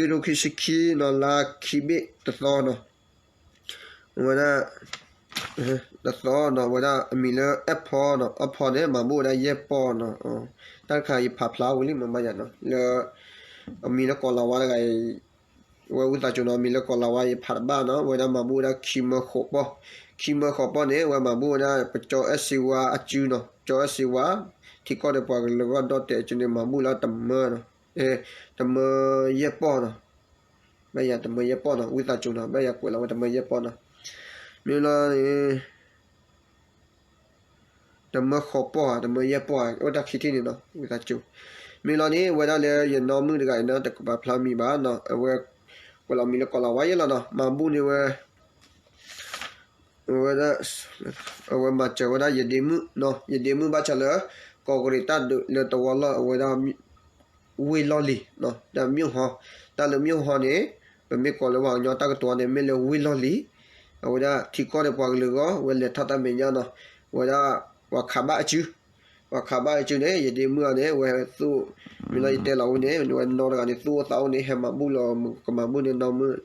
ခံကထိခံဆံခံနီၤ လါခံဘ့ၣ်တသီနီၤ, ဝဲဒၣ် တသီနီၤ ဝဲဒၣ်အမံၤလၢအဲၣ်ဖီနီၤ, အဲၣ်ဖီန့ၣ် မၤဘူၣ်ဝဲဒၣ်ယဲၢ်ပီၢ်နီၤ, တၢ်တခါအံၤဖးဖျါဝံၤလံမ့ၢ်ဘၣ်ယၤနီၤ, လၢ အမံၤလၢကိးလၤဝါတဂၤအံၤ ဝဲဝံသးစူၤနီၤ, အမံၤလၢကိးလၤဝါအံၤဖးတဘၣ်နီၤ, ဝဲဒၣ်မၤဘူၣ်ဝဲဒၣ်ခံမၢဃိးပီၢ်, ခံမၢဃိးပီၢ်န့ၣ် ဝဲမၤဘူၣ်ဝဲဒၣ်ပကၠီအဲၣ်စ့ဝါအစုနီၤ, ကၠီအဲၣ်စ့ဝါ ထံကီၢ်ဒီးပှၤကလုာ်ဂီၢ်ဒီၣ်တဲာ်အစုန့ၣ် မၤဘူၣ်လၢတမၢနီၤ, တမၢယဲၢ်ပီၢ်နီၤ, ဘၣ်ယၤတမၢယဲၢ်ပီၢ်နီၤ, ဝံသးစူၤနီၤ, ဘၣ်ယၤကွဲးလီၤဝဲတမၢယဲၢ်ပီၢ်နီၤ, မ့ၢ်လီၤန့ၣ် တမၢဃိးပီၢ်ဧါ, တမၢယဲၢ်ပီၢ်ဧါ, အိၣ်တၢ်ခံထံၣ်န့ၣ်နီၤ, ဝံသးစူၤ, မ့ၢ်လီၤန့ၣ် ဝဲဒၣ်လၢယနီၢ်မုၣ်တဂၤအံၤနီၤ, တကပာ်ဖျါမံၤဘၣ်နီၤ, အဝဲ ကွဲးလီၤမံၤလၢကိးလၤဝါယဲၢ်လီၤနီၤ, မၤဘူၣ်န့ၢ်ဝဲ ဝဲဒၣ် အဝဲမၤစၢၤဝဲဒၣ်ယဒ့မုၣ်နီၤ, ယဒ့မုၣ်ဘၣ်ဆၣ်လၢ ကီးကရံးတၢ်ဒုးလၢတဝီလီၢ် အဝဲဒၣ် ဝ့ၢ်လီၢ်လံၤနီၤ, တၢ်မၠိၣ်ဟီ, တၢ်လၢမၠိၣ်ဟီန့ၣ် ပမ့ၢ်ကိးလၢပှၤကညီတၢ်ကတိၤန့ၣ် မ့ၢ်လၢဝ့ၢ်လီၢ်လံၤ, အဝဲဒၣ်ထံကီၢ်ဒီးပှၤကလုာ်အဂီၢ် ဝဲလဲၤထီၣ်တၢ်မဲာ်ညါနီၤ, အဝဲဒၣ် ပှၤခးဘၣ်အစု ပှၤခးဘၣ်အစုန့ၣ် ယဒ့မုၣ်အီၤန့ၣ် ဝဲသူၣ် မ့ၢ်လီၤယတဲလီၤဝဲန့ၣ် ဝဲနီၢ်တဂၤန့ၣ် သူၣ်အိၣ်သးအိၣ်န့ၣ် ဟဲမၤဘူၣ်လီၤ ကမၤဘူၣ်န့ၢ်နီၢ်မုၣ်,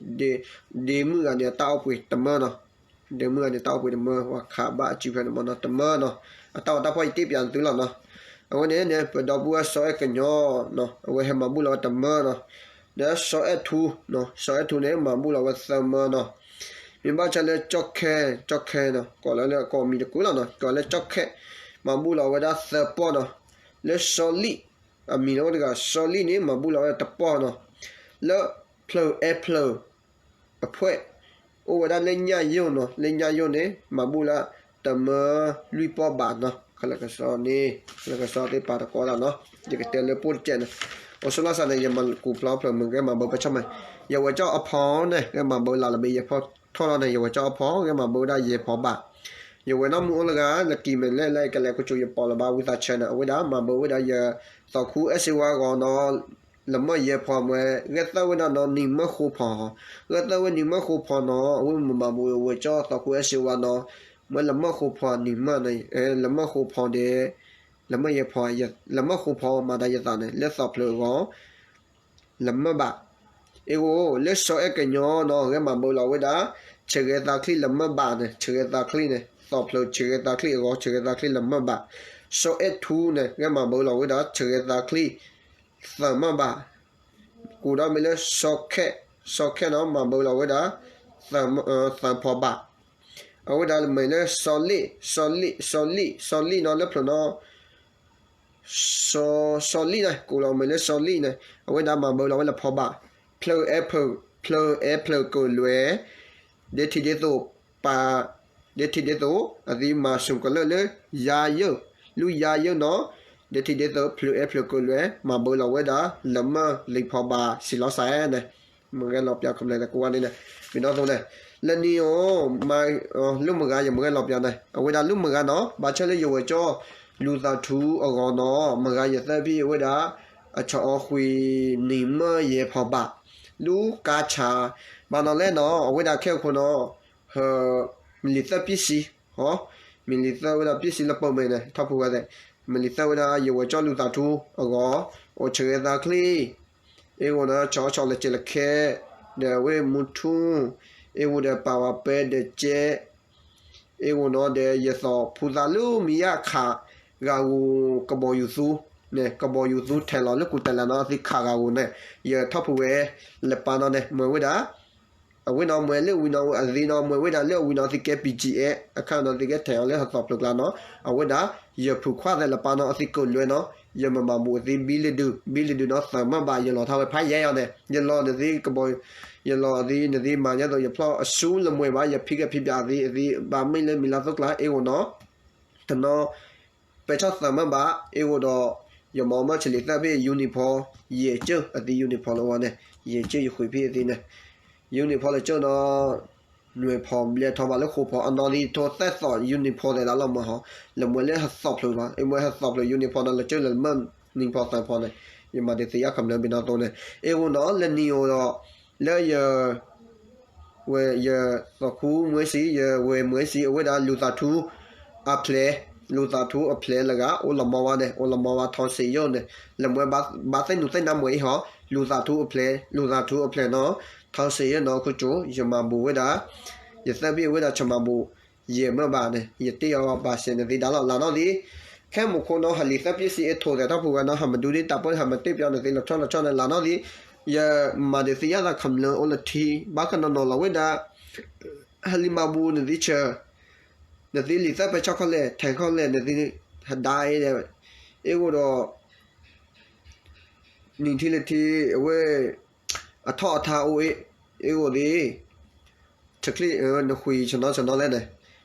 ဒ့မုၣ်ဂၤန့ၣ် အတၢ်အိၣ်ပှ့ၤတမၢနီၤ, ဒ့မုၣ်ဂၤန့ၣ် တၢ်အိၣ်ပှ့ၤတမၢ ပှၤခးဘၣ်အစုဖဲန့ၣ်မၢနီၤ တမၢနီၤ, အတၢ်အိၣ်တၢ်ဖှီၣ်ယတ့ပၠးသုလီၤနီၤ, အဝဲန့ၣ်န့ၣ် ပဒီပုၢ်ဝဲၢ်စီၤအဲၣ်ကညီနီၤ အဝဲဟဲမၤဘူၣ်လီၤဝဲတမၢနီၤ, ဒီးစီၤအဲၣ်ထူ စီၤအဲၣ်ထူန့ၣ် မၤဘူၣ်လီၤဝဲသၢမၢနီၤ, မ့ၢ်ဘၣ်ဆၣ်လၢကၠီၣ်ခဲ ကၠီၣ်ခဲနီၤ ကိးလၢလၢကိးမံၤတကိးလီၤနီၤ ကိးလၢကၠီၣ်ခဲ မၤဘူၣ်လီၤဝဲဒၣ်သၢပီၢ်နီၤ, လၢစီၤလံၣ် အမံၤလၢအိၣ်တဂၤ စီၤလံၣ်န့ၣ် မၤဘူၣ်လီၤဝဲဒၣ်တပီၢ်နီၤ, လၢဖျၢၣ်အဲၣ်ဖျၢၣ် အဖှဲၣ် အိၣ်ဝဲဒၣ်လၢညၣ်ယိၣ်နီၤ လၢညၣ်ယိၣ်န့ၣ် မၤဘူၣ်လၢတမၢလွံၢ်ပီၢ်ဘးနီၤ, ခလၢကစီၣ်န့ၣ် ခလၢကစီၣ်သ့ၣ်ပာ်တကိးဒၣ်နီၤ, ယကတဲလၢပိၢ်တကဲးန့ၣ်, အိၣ်ဆိလီၤစးန့ၣ် ယမၤကူးဖျါဖျၢၣ်မုၢ်ဂဲၤမၤဘၣ်ပဆီၣ်မဲာ်, ယဝဲၢ်ကၠီၣ်အဖီန့ၣ် ဂဲၤမၤဘၣ်လၢ်လၢ်ဘၣ်ယဲၢ်ဖီထီၣ်လီၤန့ၣ် ယဝဲၢ်ကၠီၣ်အဖီ ဂဲၤမၤဘၣ်ဝဲဒၣ်ယဲၢ်ဖီဘး ယဝဲၢ်နီၢ်မုၢ်အိၣ်လၢဂၤ လၢကံၢ်မဲာ်လဲၣ်လၢကလဲၤကၠိယပီးလၢၤဘၣ် ဝံသးဆၢန့ၣ် အဝဲဒၣ်မၤဘၣ်ဝဲဒၣ်ယသီခူအဲၣ်စ့ဝါအဂီၢ်နီၤ, လၢမၢယဲၢ်ဖီမၢ ဂဲၤသၢဝဲဒၣ်နီၤ နံၤမၢဃိဖီ, ဂဲၤသၢဝဲနံၤမၢဃိဖီနီၤ အဝဲမၤဘၣ်ဝဲၢ်ကၠီၣ်သီခူအဲၣ်စ့ဝါနီၤ, မၢလၢမၢဃိဖီနံၤမၢန့ၣ် လၢမၢဃိဖီဒီး လၢမၢယဲၢ်ဖီ လၢမၢဃိဖီမၤတၢ်ယသးန့ၣ် လၢသီဖျၢၣ်အဂီၢ် လၢမၢဘး, အ့ၣ်ဂိၣ် လၢစီၤအဲၣ်ကညီနီၤ ဂဲၤမၤဘၣ်လီၤဝဲဒၣ် ဆၢဂဲၤသးချံလၢမၢဘးန့ၣ် ဆၢဂဲၤသးချံန့ၣ် သီဖျၢၣ်ဆၢဂဲၤသးချံအဂီၢ် ဆၢဂဲၤသးချံလၢမၢဘး, စီၤအဲၣ်ထူန့ၣ် ဂဲၤမၤဘၣ်လီၤဝဲဒၣ် ဆၢဂဲၤသးချံ သၢမၢဘး, ကိးဒီးမ့ၢ်လၢစီၤခဲ, စီၤခဲနီၤ မၤဘၣ်လီၤဝဲဒၣ် သၢဖီဘး, အဝဲဒၣ်မ့ၢ်လၢစီၤလံၣ်, စီၤလံၣ်, စီၤလံၣ်, စီၤလံၣ်နီၤ လၢဖျၢၣ်နီၤ စီၤ, စီၤလံၣ်န့ၣ် ကိးလီၤမ့ၢ်လၢစီၤလံၣ်န့ၣ် အဝဲဒၣ်မၤဘၣ်လီၤဝဲလၢဖီဘး, ဖျၢၣ်အဲၣ်ဖျၢၣ်, ဖျၢၣ်အဲၣ်ဖျၢၣ်ကလုာ်, ဒ်ထံၣ်ဒ်သိးပာ်, ဒ်ထံၣ်ဒ်သိး အသံမၤစူၢ်ကလၢာ်လၢ ယါယၢၢ်, လူယါယၢၢ်နီၤ, ဒ်ထံၣ်ဒ်သိး ဖျၢၣ်အဲၣ်ဖျၢၣ်ကလုာ် မၤဘၣ်လီၤဝဲဒၣ် လၢမၢလံၤဖီဘး စံးလီၤစဲန့ၣ် မ့ၢ်ဂဲၤလီၤပျးကမျၢၢ်သကိးဝဲန့ၣ်န့ၣ်, မ့ၢ်နီၢ်သိးန့ၣ်, လၢနံၤဧိၤ, လၢမုၢ်ဂၤ ယမ့ၢ်ဂဲၤလီၤပျးန့ၣ် အဝဲဒၣ်လၢမုၢ်ဂၤနီၤ ဘၣ်ဆၣ်လၢယဝဲၢ်ကၠီၣ် လူၤသးထူအဂီၢ်နီၤ မုၢ်ဂၤယသၢဖံအဝဲဒၣ် အဆီၣ်အီၤဃံၤနံၤမၢယဲၢ်ဖီဘး လူကါဆၣ်, ဘၣ်နီၤလဲၣ်နီၤ အဝဲဒၣ်ခဲအံၤခိၣ်နီၤ မ့ၢ်လံၤသၢပ့ၣ်စံ, မ့ၢ်လံၤသၢဝဲဒၣ်ပ့ၣ်စံလၢပိာ်မဲာ်န့ၣ် ထီၣ်ဖိဝဲသ့ၣ်, မ့ၢ်လံၤသၢဝဲဒၣ် ယဝဲၢ်ကၠီၣ်လူၤသးထူအဂီၢ်, အိၣ်ဆၢဂဲၤသးချံ, အ့ၣ်ဂိၣ်နီၤ ဆီၣ်ဆီၣ်လၢကဲလၢခဲ, ဒီးအဝဲမူထူ, အ့ၣ်ဂိၣ်ဒီးပာ်ဝဲပဲဒီးကဲ, အ့ၣ်ဂိၣ်နီၤ ဒီးယသိးဖုသးလၢမံယါခး ဂၤဂိၢ်ကဘီယူၤသူ, န့ၣ် ကဘီယူၤသူထဲးလီၤလၢကူၣ်တလဲၤနီၤ အသံခးဂၤဂိၢ်န့ၣ် ယထီၣ်ဖုဝဲလၢပၢ်နီၤန့ၣ် မ့ၢ်ဝဲဒၣ် အဝဲနီၤမ့ၢ်လၢဝံၤနီၤအသံနီၤ မ့ၢ်ဝဲဒၣ်လၢအဝံၤနီၤအသံကဲ ပံၣ်ကံအဲ အခါနီၤသံကဲထဲးအီၤလၢဟသီဖျိးကျါနီၤ အဝဲဒၣ် ယဖုခွါသဲးလၢပၢ်နီၤ အသံကလုာ်လွဲနီၤ ယမၤမၤဘူၣ်အသံဘံလၢဒုး ဘံလၢဒုးနီၤ သၢမၢဘၣ် ယလီၤထီၣ်ဝဲဖးယဲၢ်အီၤန့ၣ် ယလီၤနသံကဘီ ယလီၤအသံနသံမၤညါသိး ယဖျီၣ်အဆူလၢမွဲဘၣ် ယဖံးကဲဖံးဘၣ်အသံ အသံဘၣ်မ့ၢ်လၢမံၤလါသိကျါ အ့ၣ်ဂိၣ်နီၤ တနီၤ ပဲာ်ထီၣ်သၢမၢဘၣ် အ့ၣ်ဂိၣ်ဒီး ယမၤမၢဆံးလံာ်သၢဖဲ uniform ယဲၢ်ကၢၢ် အသံ uniform လၢဝဲန့ၣ် ယဲၢ်ကၢၢ်ယဃုဖံးအသံန့ၣ် uniform လၢကၢၢ်နီၤ နွဲၣ်ဖီဘျဲၣ်ထီၣ်ဘၣ်လၢဃိာ်ဖီအနီၣ်သံထိသဲသိး uniform သဲးလၢလီၤမၢ်ဟီ လၢမွဲလၢဟသီဖျိးဘၣ် အမွဲဟသီဖျိး uniform နီၤ လၢကၢၢ်လၢမၢ နံၣ်ဖီသၢဖီန့ၣ် ယမၤတသ့ယါခမျၢၣ်ဘ့ၣ်နီၣ်သိးန့ၣ် အ့ၣ်ဂိၣ်နီၤ လၢနံၤဧိၤဒီး လၢယ ဝဲယသီခူမွဲစံ ယဝဲၢ်မွဲစံ အဝဲဒၣ်လူၤသးထူ အဖျဲၣ် လူၤသးထူအဖျဲၣ်လၢဂၤ အိၣ်လီၤမီဝါန့ၣ် အိၣ်လီၤမီဝါထီၣ်စ့ယိၣ်န့ၣ် လၢမွဲဘၣ်သ့ၣ်နူာ်သ့ၣ်နါမွဲအံၤဟီ လူၤသးထူအဖျဲၣ်, လူၤသးထူအဖျဲၣ်နီၤ, ထီစ့ယဲၢ်နီၤ ခိၣ်ကၠိ ယမၤဘူၣ်ဝဲဒၣ်, ယသၢဖံအဝဲဒၣ် ဆၢမၤဘူၣ် ယဲၢ်မၢဘၣ်န့ၣ် ယတ့ၢ်အီၤဘၣ်စဲးနသ့ဒၣ်လီၤ. လၢနီၣ်သံး ခဲမုၢ်ခိၣ်နီၤ ဟးလံာ်သၢဖံစံးအထိၣ်သဲးထီၣ်ဖုၣ်ဝဲနီၤ ဟးမဒူဒ့တၢ်ပၢ ဟးမတ့ၢ်ပၠီနသ့လီၤဆီလီၤဆီန့ၣ် လၢနီၣ်သံး ယမၤဒုးသ့ၣ်ညါသးခမျၢၢ်အိၣ်လၢထံ ဘၣ်ကနီၤနီၤလီၤဝဲဒၣ် ဟးလံာ်မၤဘူၣ်နသ့ဆၢ, နသ့လံာ်သၢဖဲဆီၣ်ခီလဲၣ် ထဲခီလဲၣ် နသ့ဟဒါအ့ၣ်ဒီး အ့ၣ်အိၣ်ဒီး နံၣ်ထံလၢထံ အဝဲ အထီၣ်အထါအိၣ်အ့ၣ်, အ့ၣ်အိၣ်သ့ၣ် တချံၣ် နဃုဆနီၤဆနီၤလဲၣ်န့ၣ်,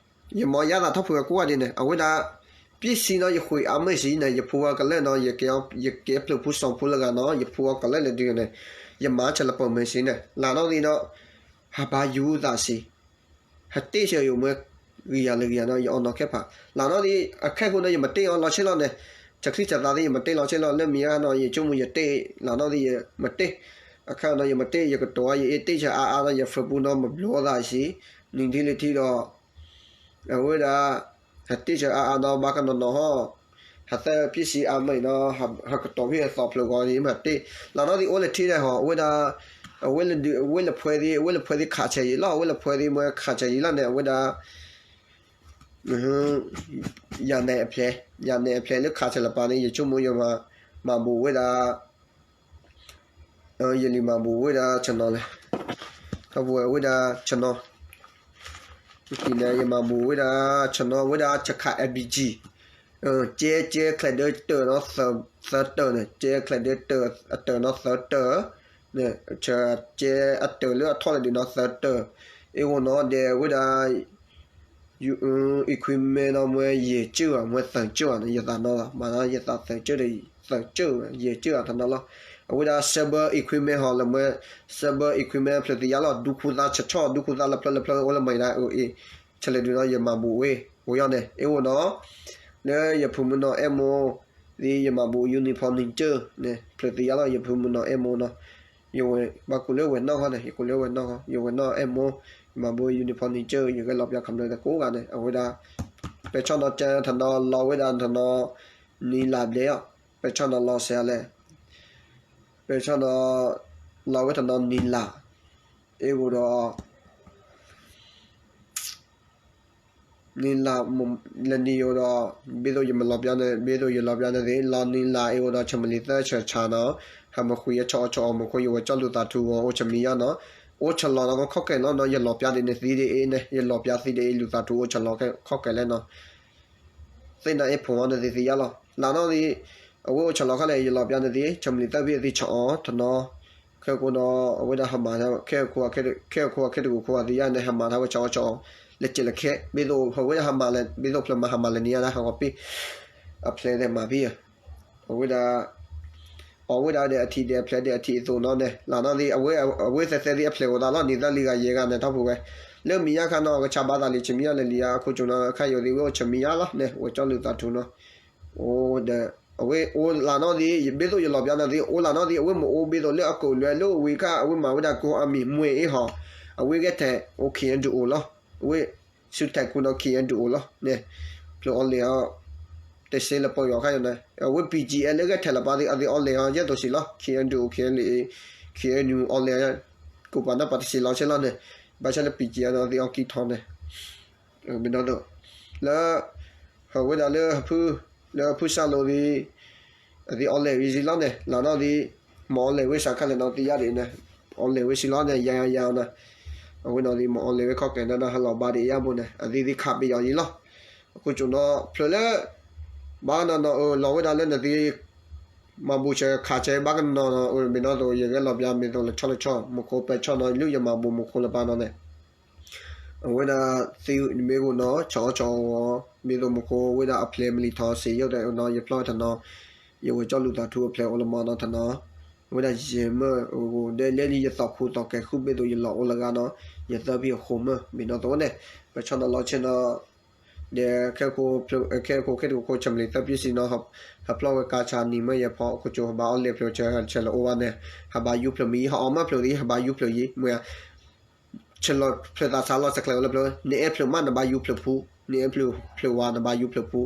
ယမၤယါသးထီၣ်ဖုၣ်အကိးဂၤဒ်န့ၣ် အဝဲဒၣ် ပစံနီၤ ယဃုအါမ့ၢ်စံန့ၣ် ယဖူအီၤကလဲၣ်နီၤ ယကဲဖျုးဖူစီၤဖူလၢဂၤနီၤ ယဖူအီၤကလဲၣ်လၢဒုးန့ၣ် ယမၤဆၢလၢပှဲၤမ့ၢ်စံန့ၣ် လၢနီၣ်သံးဒီး ဟးဘါယူၤသးစံး ဟတ့ၢ်ဆၢယိာ်မ့ၢ် ဂံၢ်ယၤလၢဂံၢ်ယၤနီၤ ယအီၣ်နီၤခဲဖး လၢနီၣ်သံး အခဲခိၣ်နီၤ ယမတ့ၢ်အီၤလီၤဆ့လီၤန့ၣ်, တချံၣ်တသးသ့ၣ် ယမတ့ၢ်လီၤဆ့လီၤ လၢမံၤယါနီၤ ယဆိကမိၣ်ယတ့ၢ် လၢနီၣ်သံး ယမတ့ၢ်, အခါနီၤ ယမတ့ၢ် ယကတိၤအါ ယအ့ၣ်တ့ၢ်ဆၢအါအါနီၤ ယဖျုးပူနီၤ မဘျီသးစံး, နံၣ်ထံလၢထံဒီး အဝဲဒၣ် ဟတ့ၢ်ဆၢအါအါနီၤ ဘၣ်ကနီၤနီၤဟီ ဟသၢဖံစံးအါမ့ၢ်နီၤ ဟကတိၤဖဲဟသီဖျုးဂီၤန့ၣ် မ့ၢ်ဟတ့ၢ် လၢနီၣ်သံး အိၣ်လၢထံဒီးဟီ အဝဲဒၣ် အဝဲလၢဒုး အဝဲလၢဖှဲသ့ၣ် အဝဲလၢဖှဲသ့ၣ်ခးဆၢယံာ်လီၤ အဝဲလၢဖှဲသ့ၣ်မ့ၢ်ခးဆၢယံာ်လီၤန့ၣ် အဝဲဒၣ် ယၤနဲၣ်အဖျဲၣ် ယၤနဲၣ်အဖျဲၣ်လၢခးဆၢလၢပၢ်န့ၣ် ယဆိကမိၣ်ယမၤ မၤဘူၣ်ဝဲဒၣ် ယလံာ်မၤဘူၣ်ဝဲဒၣ်ဆနီၤလဲၣ်, ထီၣ်ပဝဲဝဲဒၣ်ဆနီၤ, ယမၤဘူၣ်ဝဲဒၣ်ဆနီၤ ဝဲဒၣ်ဆခး အဲဘံကံ ကဲ ကဲချဲးဒၢတၢၢ်နီၤ သၢတၢၢ်န့ၣ် ကဲချဲးဒၢတၢၢ်အတၢၢ်နီၤ သၢတၢၢ်, ကဲအတၢၢ်လၢအထီၣ်လၢဒ်နီၤ သၢတၢၢ်, အ့ၣ်ဂိနီၤ ဒဲးဝဲဒၣ် equipment နီၤ မ့ၢ်ယဲၢ်ကၢၢ်ဧါ မ့ၢ်သၢကၢၢ်ဧါန့ၣ် ယသးနီၤလီၤ မၤသးယသးသၢကၢၢ်ဒီး သၢကၢၢ် ယဲၢ်ကၢၢ်ဧါတနီၤလီၤ, အဝဲဒၣ် cyber equipment ဟီ လၢမ့ၢ် cyber equipment ဖျုးသ့ၣ်ညါလီၤ ဒူခိၣ်သၣ်ဆၢဆီၣ် ဒူခိၣ်သၣ်လၢဖျၢၣ်လၢဖျၢၣ်အိၣ်လၢမၤဒၣ်အ့ၣ် ဆၢလၢဒုးနီၤ ယမၤဘူၣ်ဝဲ ဝဲယီၤန့ၣ် အ့ၣ်ဂိနီၤ လၢယဖုမုၢ်နီၢ်အဲၣ်မိၢ် သ့ၣ်ယမၤဘူၣ် uniform နံၤကၢၢ်န့ၣ် ဖျုးသ့ၣ်ညါလီၤ ယဖုမုၢ်နီၢ်အဲၣ်မိၢ်နီၤ, ယဝဲဘၣ်ကူးလၢဝဲၢ်နီၢ်ဃီန့ၣ် ယကူးလၢဝဲၢ်နီၢ်ဃီ ယဝဲၢ်နီၢ်အဲၣ်မိၢ် ယမၤဘူၣ် uniform နံၤကၢၢ် ယဂဲၤလီၤပၠးခမျၢၢ်သကိးဂၤန့ၣ် အဝဲဒၣ် ပဲာ်ဆီၣ်နီၤကၠၢထနီၤလီၤဝဲဒၣ်ထနီၤ နံၤလၢ်ဘျဲၣ်အီၤ ပဲာ်ဆီၣ်နီၤလီၤစဲးလဲၣ် ပဲာ်ဆီၣ်နီၤလီၤဝဲထနီၤနံၤလၢ် အ့ၣ်ဂိဒီး နံၤလၢ် လၢနံၤယိၤဒီး ဘ့ၣ်သိးယမၤလီၤပျါန့ၣ် ဘ့ၣ်သိးယလီၤပျါန့ၣ်သ့ၣ် လီၤနံၤလၢ်အ့ၣ်ဂိဒီး ဆၢမုၢ်လံၤသၢဆၢဆါနီၤ ဟးမၤဃုာ်ယဆီၣ်အီၣ်ဆီၣ်အီၣ်မၤဃုာ် ယဝဲၢ်ကၠီၣ်လူၤသးထူဂီၤ အိၣ်ဆၢမံၤယါနီၤ အိၣ်ဆၢလီၤနီၤ ခီၣ်ကဲးလီၤနီၤ ယလီၤပျါဒ်န့ၣ်သ့ဒ်အ့ၣ်န့ၣ် ယလီၤပျါသ့ဒ်အ့ၣ် လူၤသးထူအိၣ်ဆၢလီၤခီၣ်ကဲးလဲၣ်နီၤ သ့ၣ်နီၤအ့ၣ်ဖိနီၤ နသ့ၣ်ညါလီၤ လၢနီၣ်သ့ၣ် အဝဲအိၣ်ဆၢလီၤခီၣ်လဲၣ် ယလီၤပျါန့ၣ်သ့ၣ် ဆၢမုၢ်လံၤသၢဖံအသ့ၣ်ဆီၣ်အီၣ်ထနီၤ ခဲကိးနီၤ အဝဲဒၣ်ဟးမၤ ခဲအခိၣ် ခဲအခိၣ်အခဲတကိးခိၣ်အသ့ၣ်ညါန့ၣ် ဟးမၤထီၣ်ဝဲဆီၣ်အီၣ်ဆီၣ်အီၣ် လၢကဲးလၢခဲ ဘ့ၣ်သိးအဝဲဒၣ်ဟးမၤလဲၣ် ဘ့ၣ်သိးဖျၢၣ်မၤဟးမၤလဲၣ်န့ၣ်ညါ ဟးဂီၤပ့ၢ် အဖျဲၣ်သ့ၣ်မၤဖံးဧါ အဝဲဒၣ် အီၣ်ဝဲဒၣ်ဒီးအထံၣ်ဒီးအဖျဲၣ်ဒီးအထံၣ်အသိးနီၤန့ၣ် လၢနီၣ်သ့ၣ် အဝဲသဲးသဲသ့ၣ်အဖျဲၣ်အိၣ်သးလီၤ နံၤသၢလံၤဂၤယဲၢ်ဂၤန့ၣ် ထီၣ်ပဝဲ လၢမံၤယါခါနီၤ ကဆါဘၣ်သးလံ ဆၢမံၤယါလၢလံၤယါ အခိၣ်ကၠိနီၤ ခါယိၤသ့ၣ်ဝဲအိၣ်ဆၢမံၤယါလီၤန့ၣ် ဝဲၢ်ကၠီၣ်လူၤသးထူနီၤ အိၣ်ဒီး အဝဲအိၣ်လၢနီၣ်သ့ၣ် ဘ့ၣ်သိးယလီၤပျါနီၣ်သ့ၣ် အိၣ်လၢနီၣ်သ့ၣ် အဝဲမ့ၢ်အိၣ်ဘ့ၣ်သိးလၢအကိာ်လွဲလိာ်ဝံၤခါ အဝဲမၤဝဲဒၣ်ကိၢ်အမံၤမှဲအ့ၣ်ဟီ အဝဲဂဲၤထဲးအိၣ် ခံအဒုးအိၣ်လီၤ အဝဲ ဆူထဲးခူနီၤ ခံအဒုးအိၣ်လီၤန့ၣ် ဖျိးအီလဲၣ်အီၤ တစ့လၢပယီၤခါယီၤန့ၣ် အဝဲ ပီၣ်ကၠံၣ်အဲၣ် လၢဂဲၤထဲးလၢပၢ်သ့ၣ် အသ့ၣ်အီလဲၣ်အီၤ ယဲၢ်သိးစံးလီၤ ခံအဒုးအိၣ် ခံအလံၤ ခံအနုၤအီလဲၣ် ကိးပှၤနီၢ်ပှၤတစံးလီၤဆဲလီၤန့ၣ် ဘၣ်ဆၣ်လၢ ပီၣ်ကၠံၣ်အဲၣ် နီၤ အသ့ၣ်အီကံၢ်ထီၣ်န့ၣ် မ့ၢ်နီၣ်သိး လၢ ဟးဝဲဒၣ်လၢ လၢဖုစၢ်လိာ်သ့ၣ် အသ့ၣ်အီလဲၣ်ဝံၤစံးလီၤန့ၣ် လၢနီၣ်သ့ၣ် မၤအီလဲၣ်ဝဲစးခါလဲၣ်နီၤ သ့ၣ်ယါဒ်န့ၣ် အီလဲၣ်ဝဲစံးလီၤန့ၣ် ယါယါယါန့ၣ် အဝဲနီၣ်သ့ၣ် မၤအီလဲၣ်ဝဲခီၣ်ကဲးန့ၣ် ဟးလီၤဘၣ်ဒ်အံၤယါဘိန့ၣ် အသ့ၣ်သ့ၣ်ခးပယီၤယံၤလီၤ အခိၣ်ကၠိနီၤ ဖျၢၣ်လၢ ဘၣ်နီၣ်နီၣ် အၢ လီၤဝဲဒၣ်လၢနသ့ၣ် မၤဘူၣ်ဆၢခးဆၢဘၣ်ကနီၤနီၤ အၢ မ့ၢ်နီၣ်သိး ယဂဲၤလီၤပျါ မ့ၢ်သိးလၢဆီလၢဆီ မူခိၣ်ပဲာ်ဆီၣ်နီၤ လၢယမၤဘူၣ်မူခိၣ်လၢပၢ်နီၤန့ၣ် အဝဲဒၣ်သ့ၣ်မ့ၢ်ဂိၢ်နီၤ ဆီၣ်အီၣ်ဆီၣ်အီၣ် မ့ၢ်သိးမူခိၣ်ဝဲဒၣ်အဖျဲၣ်မ့ၢ်လံထီၣ်စ့ၢ်ယိာ်ဒီးနီၤ ယဖျီၣ်ဝဲတနီၤ ယဝဲၢ်ကၠီၣ်လူၤသးထူအဖျဲၣ်အိၣ်လၢမီၢ်နီၤတနီၤ ဝဲဒၣ်ယဲၢ်မၢၢ်အဂီၢ် ဒဲးလၢယသီၣ်ခူသီၣ်ကဲၤဃုဘ့ၣ်သိးယလီၤအိၣ်လၢဂၤနီၤ ယသၢဖံအဃိမၢၢ် မ့ၢ်နီၣ်သိးန့ၣ် ပဆီၣ်နီၤလီၤဆဲနီၤ ဒီး ခဲခိၣ်ခဲခိၣ်ခဲတကိးခိၣ် ဆၢမုၢ်လံၤသၢဖံစံးနီၤ ဟးဖျီၣ်ဝဲကါဆါနံၤမ့ၢ်ယဲၢ်ဖီ အခိၣ်ကၠိဟးဘၣ်အီလဲၣ်ဖျိဆၢ ဆၢလၢအိၣ်ဘၣ်န့ၣ် ဟးဘၣ်ယူဖျိမံၤ ဟးအီၣ်မၢဖျိသ့ ဟးဘၣ်ယူဖျိယံၤ မ့ၢ်ဧါ ဆၢလီၤဖျိသးဆါလီၤစဲးကျဲးဝဲလၢဖျိ နအဲၣ်ဖျိမးနဘၣ်ယူဖျိဖူ နအဲၣ်ဖျိဖျိဝါနဘၣ်ယူဖျိဖူ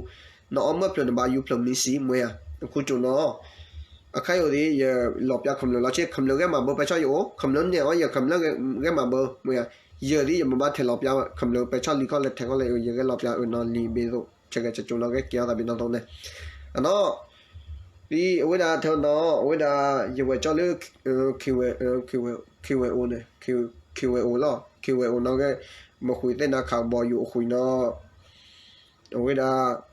နအီၣ်မၢဖျိနဘၣ်ယူဖျိမံၤစံး မ့ၢ်ဧါ အခိၣ်ကၠိနီၤ အခါယိၣ်ဒ် ယလီၤပျါခမျၢၢ်လီၤဆ့ ခမျၢၢ်ဂဲၤမၤဘၢပဲဆ့ၣ်ယအိၣ် ခမျၢၢ်န့ၢ်အီၤယခမျၢၢ်ဂဲၤမၤဘၢ မ့ၢ်ဧါ, ယဒ်ယမ့ၢ်ဘၣ်ထဲလီၤပျါ ခမျၢၢ်ပဲဆ့ၣ်လံခီလဲၣ်ထဲခီလဲၣ် ယဂဲၤလီၤပျါအၢနီၤလံၤဘ့ၣ်သိး ဆဲးဂဲၤဆဲးကၠိနီၤ ဂဲၤကဲအီၤသးဘ့ၣ်နီၤသိးန့ၣ်, အနီၤ ဒ်အဝဲဒၣ်ထဲနီၤ အဝဲဒၣ် ယဝဲၢ်ကၠီလၢ ခံဝဲအိၣ်န့ၣ် ခံဝဲအိၣ်လီၤ ခံဝဲအိၣ်နီၤဂ့ၤ မ့ၢ်ဃုသ့ၣ်နၤခးဘီယူၤအဃုနီၤ အဝဲဒၣ်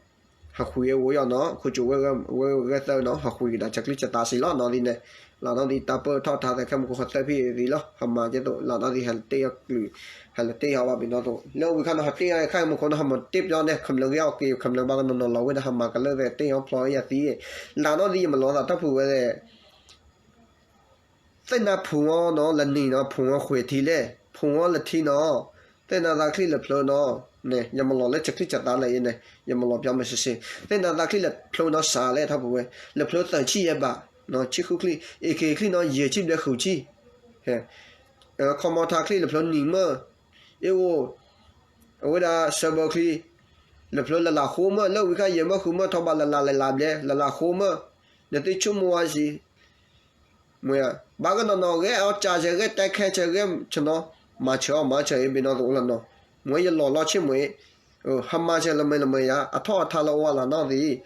ဟးဃုအဝဲယီၤနီၤ ခိၣ်ကၠိဝဲၢ်ဂဲၤသၢနီၤ ဟးဃုကဒါဆဲးကျိးဆဲးသးစ့ၢ်လီၤနီၤဒ်န့ၣ်, လၢနီၤဒ်တၢ်ပၢၢ်ထီၣ်ထါသဲခဲမုၢ်ခိၣ်ဟီသၢဖံးဒ်လီၤ ဟးမၤကဲသိး လၢနီၤဒ်ဟဲလီၤတ့ၢ်အီၤကလုာ် ဟဲလီၤတ့ၢ်အီၤဘၣ်ဘ့ၣ်နီၤသိး လၢဝံၤခါနီၤ ဟးတ့ၢ်အီၤခဲမုၢ်ခိၣ်နီၤ ဟးမၤတ့ၢ်ပျီန့ၣ် ခမျၢၢ်ဂ့ၤအီၤက့ၤ ခမျၢၢ်ဘၣ်ကနီၤနီၤလီၤဝဲဒၣ် ဟးမၤကလၢာ်သဲးတ့ၢ်အီၤဖျီအယၤသံ လၢနီၤဒ်ယမၤလီၤသးထီၣ်ဖုးဝဲသဲး သ့ၣ်နၤဖုးအီၤနီၤ လၢနံၤနီၤ ဖုးအီၤဃုာ်ထံလဲၣ် ဖုးအီၤလၢထံနီၤ သ့ၣ်နၤသးချံလၢဖျၢနီၤ န့ၣ် ယမၤလီၤလၢဆဲးကျိးဆဲးသးလၢအံၤန့ၣ် ယမၤလီၤပျီမ့ၢ်စ့ၢ်စ့ၢ် သ့ၣ်နၤသးချံလၢဖျၢနီၤစးလဲၣ်ထီၣ်ဖုးဝဲ လၢဖျၢသၢဆံယဲၢ်ဘး ဆံဃုချံ အ့ၣ်က့ၤချံနီၤ ယဲၢ်ဆံဘျဲၣ်ဃုာ်ဆံ ခီမီထါချံလၢဖျၢနံၤမၢ အ့ၣ်အိၣ် အဝဲဒၣ်ဆၢဘၢချံ လၢဖျၢလၢ်လၢ်ဃိမၢ လၢဝံၤခါယဲၢ်မၢဃုမၢထီဘၣ်လၢ်လၢ်လၢ်လၢ်ဘျဲ လၢ်လၢ်ဃိမၢ နသ့ၣ်ဆိကမိၣ်ဝဲစ့ၢ် မ့ၢ် ဘၣ်ကနီၤနီၤ ဂဲၤအီၣ်ကၢ်ဆဲး ဂဲၤတဲခဲဆဲးဂဲၤဆနီၤ မၤဆၢအီၣ်မၤဆၢအံၤဘ့ၣ်နီၤသိးလီၤနီၤ မ့ၢ်ယလီၤလီၤဆ့ၣ်မ့ၢ် ဟးမၤဆၢလၢမ့ၢ်လၢမ့ၢ်ယၤ အထီၣ်အထါလၢအဝဲလၢနီၤသ့ၣ်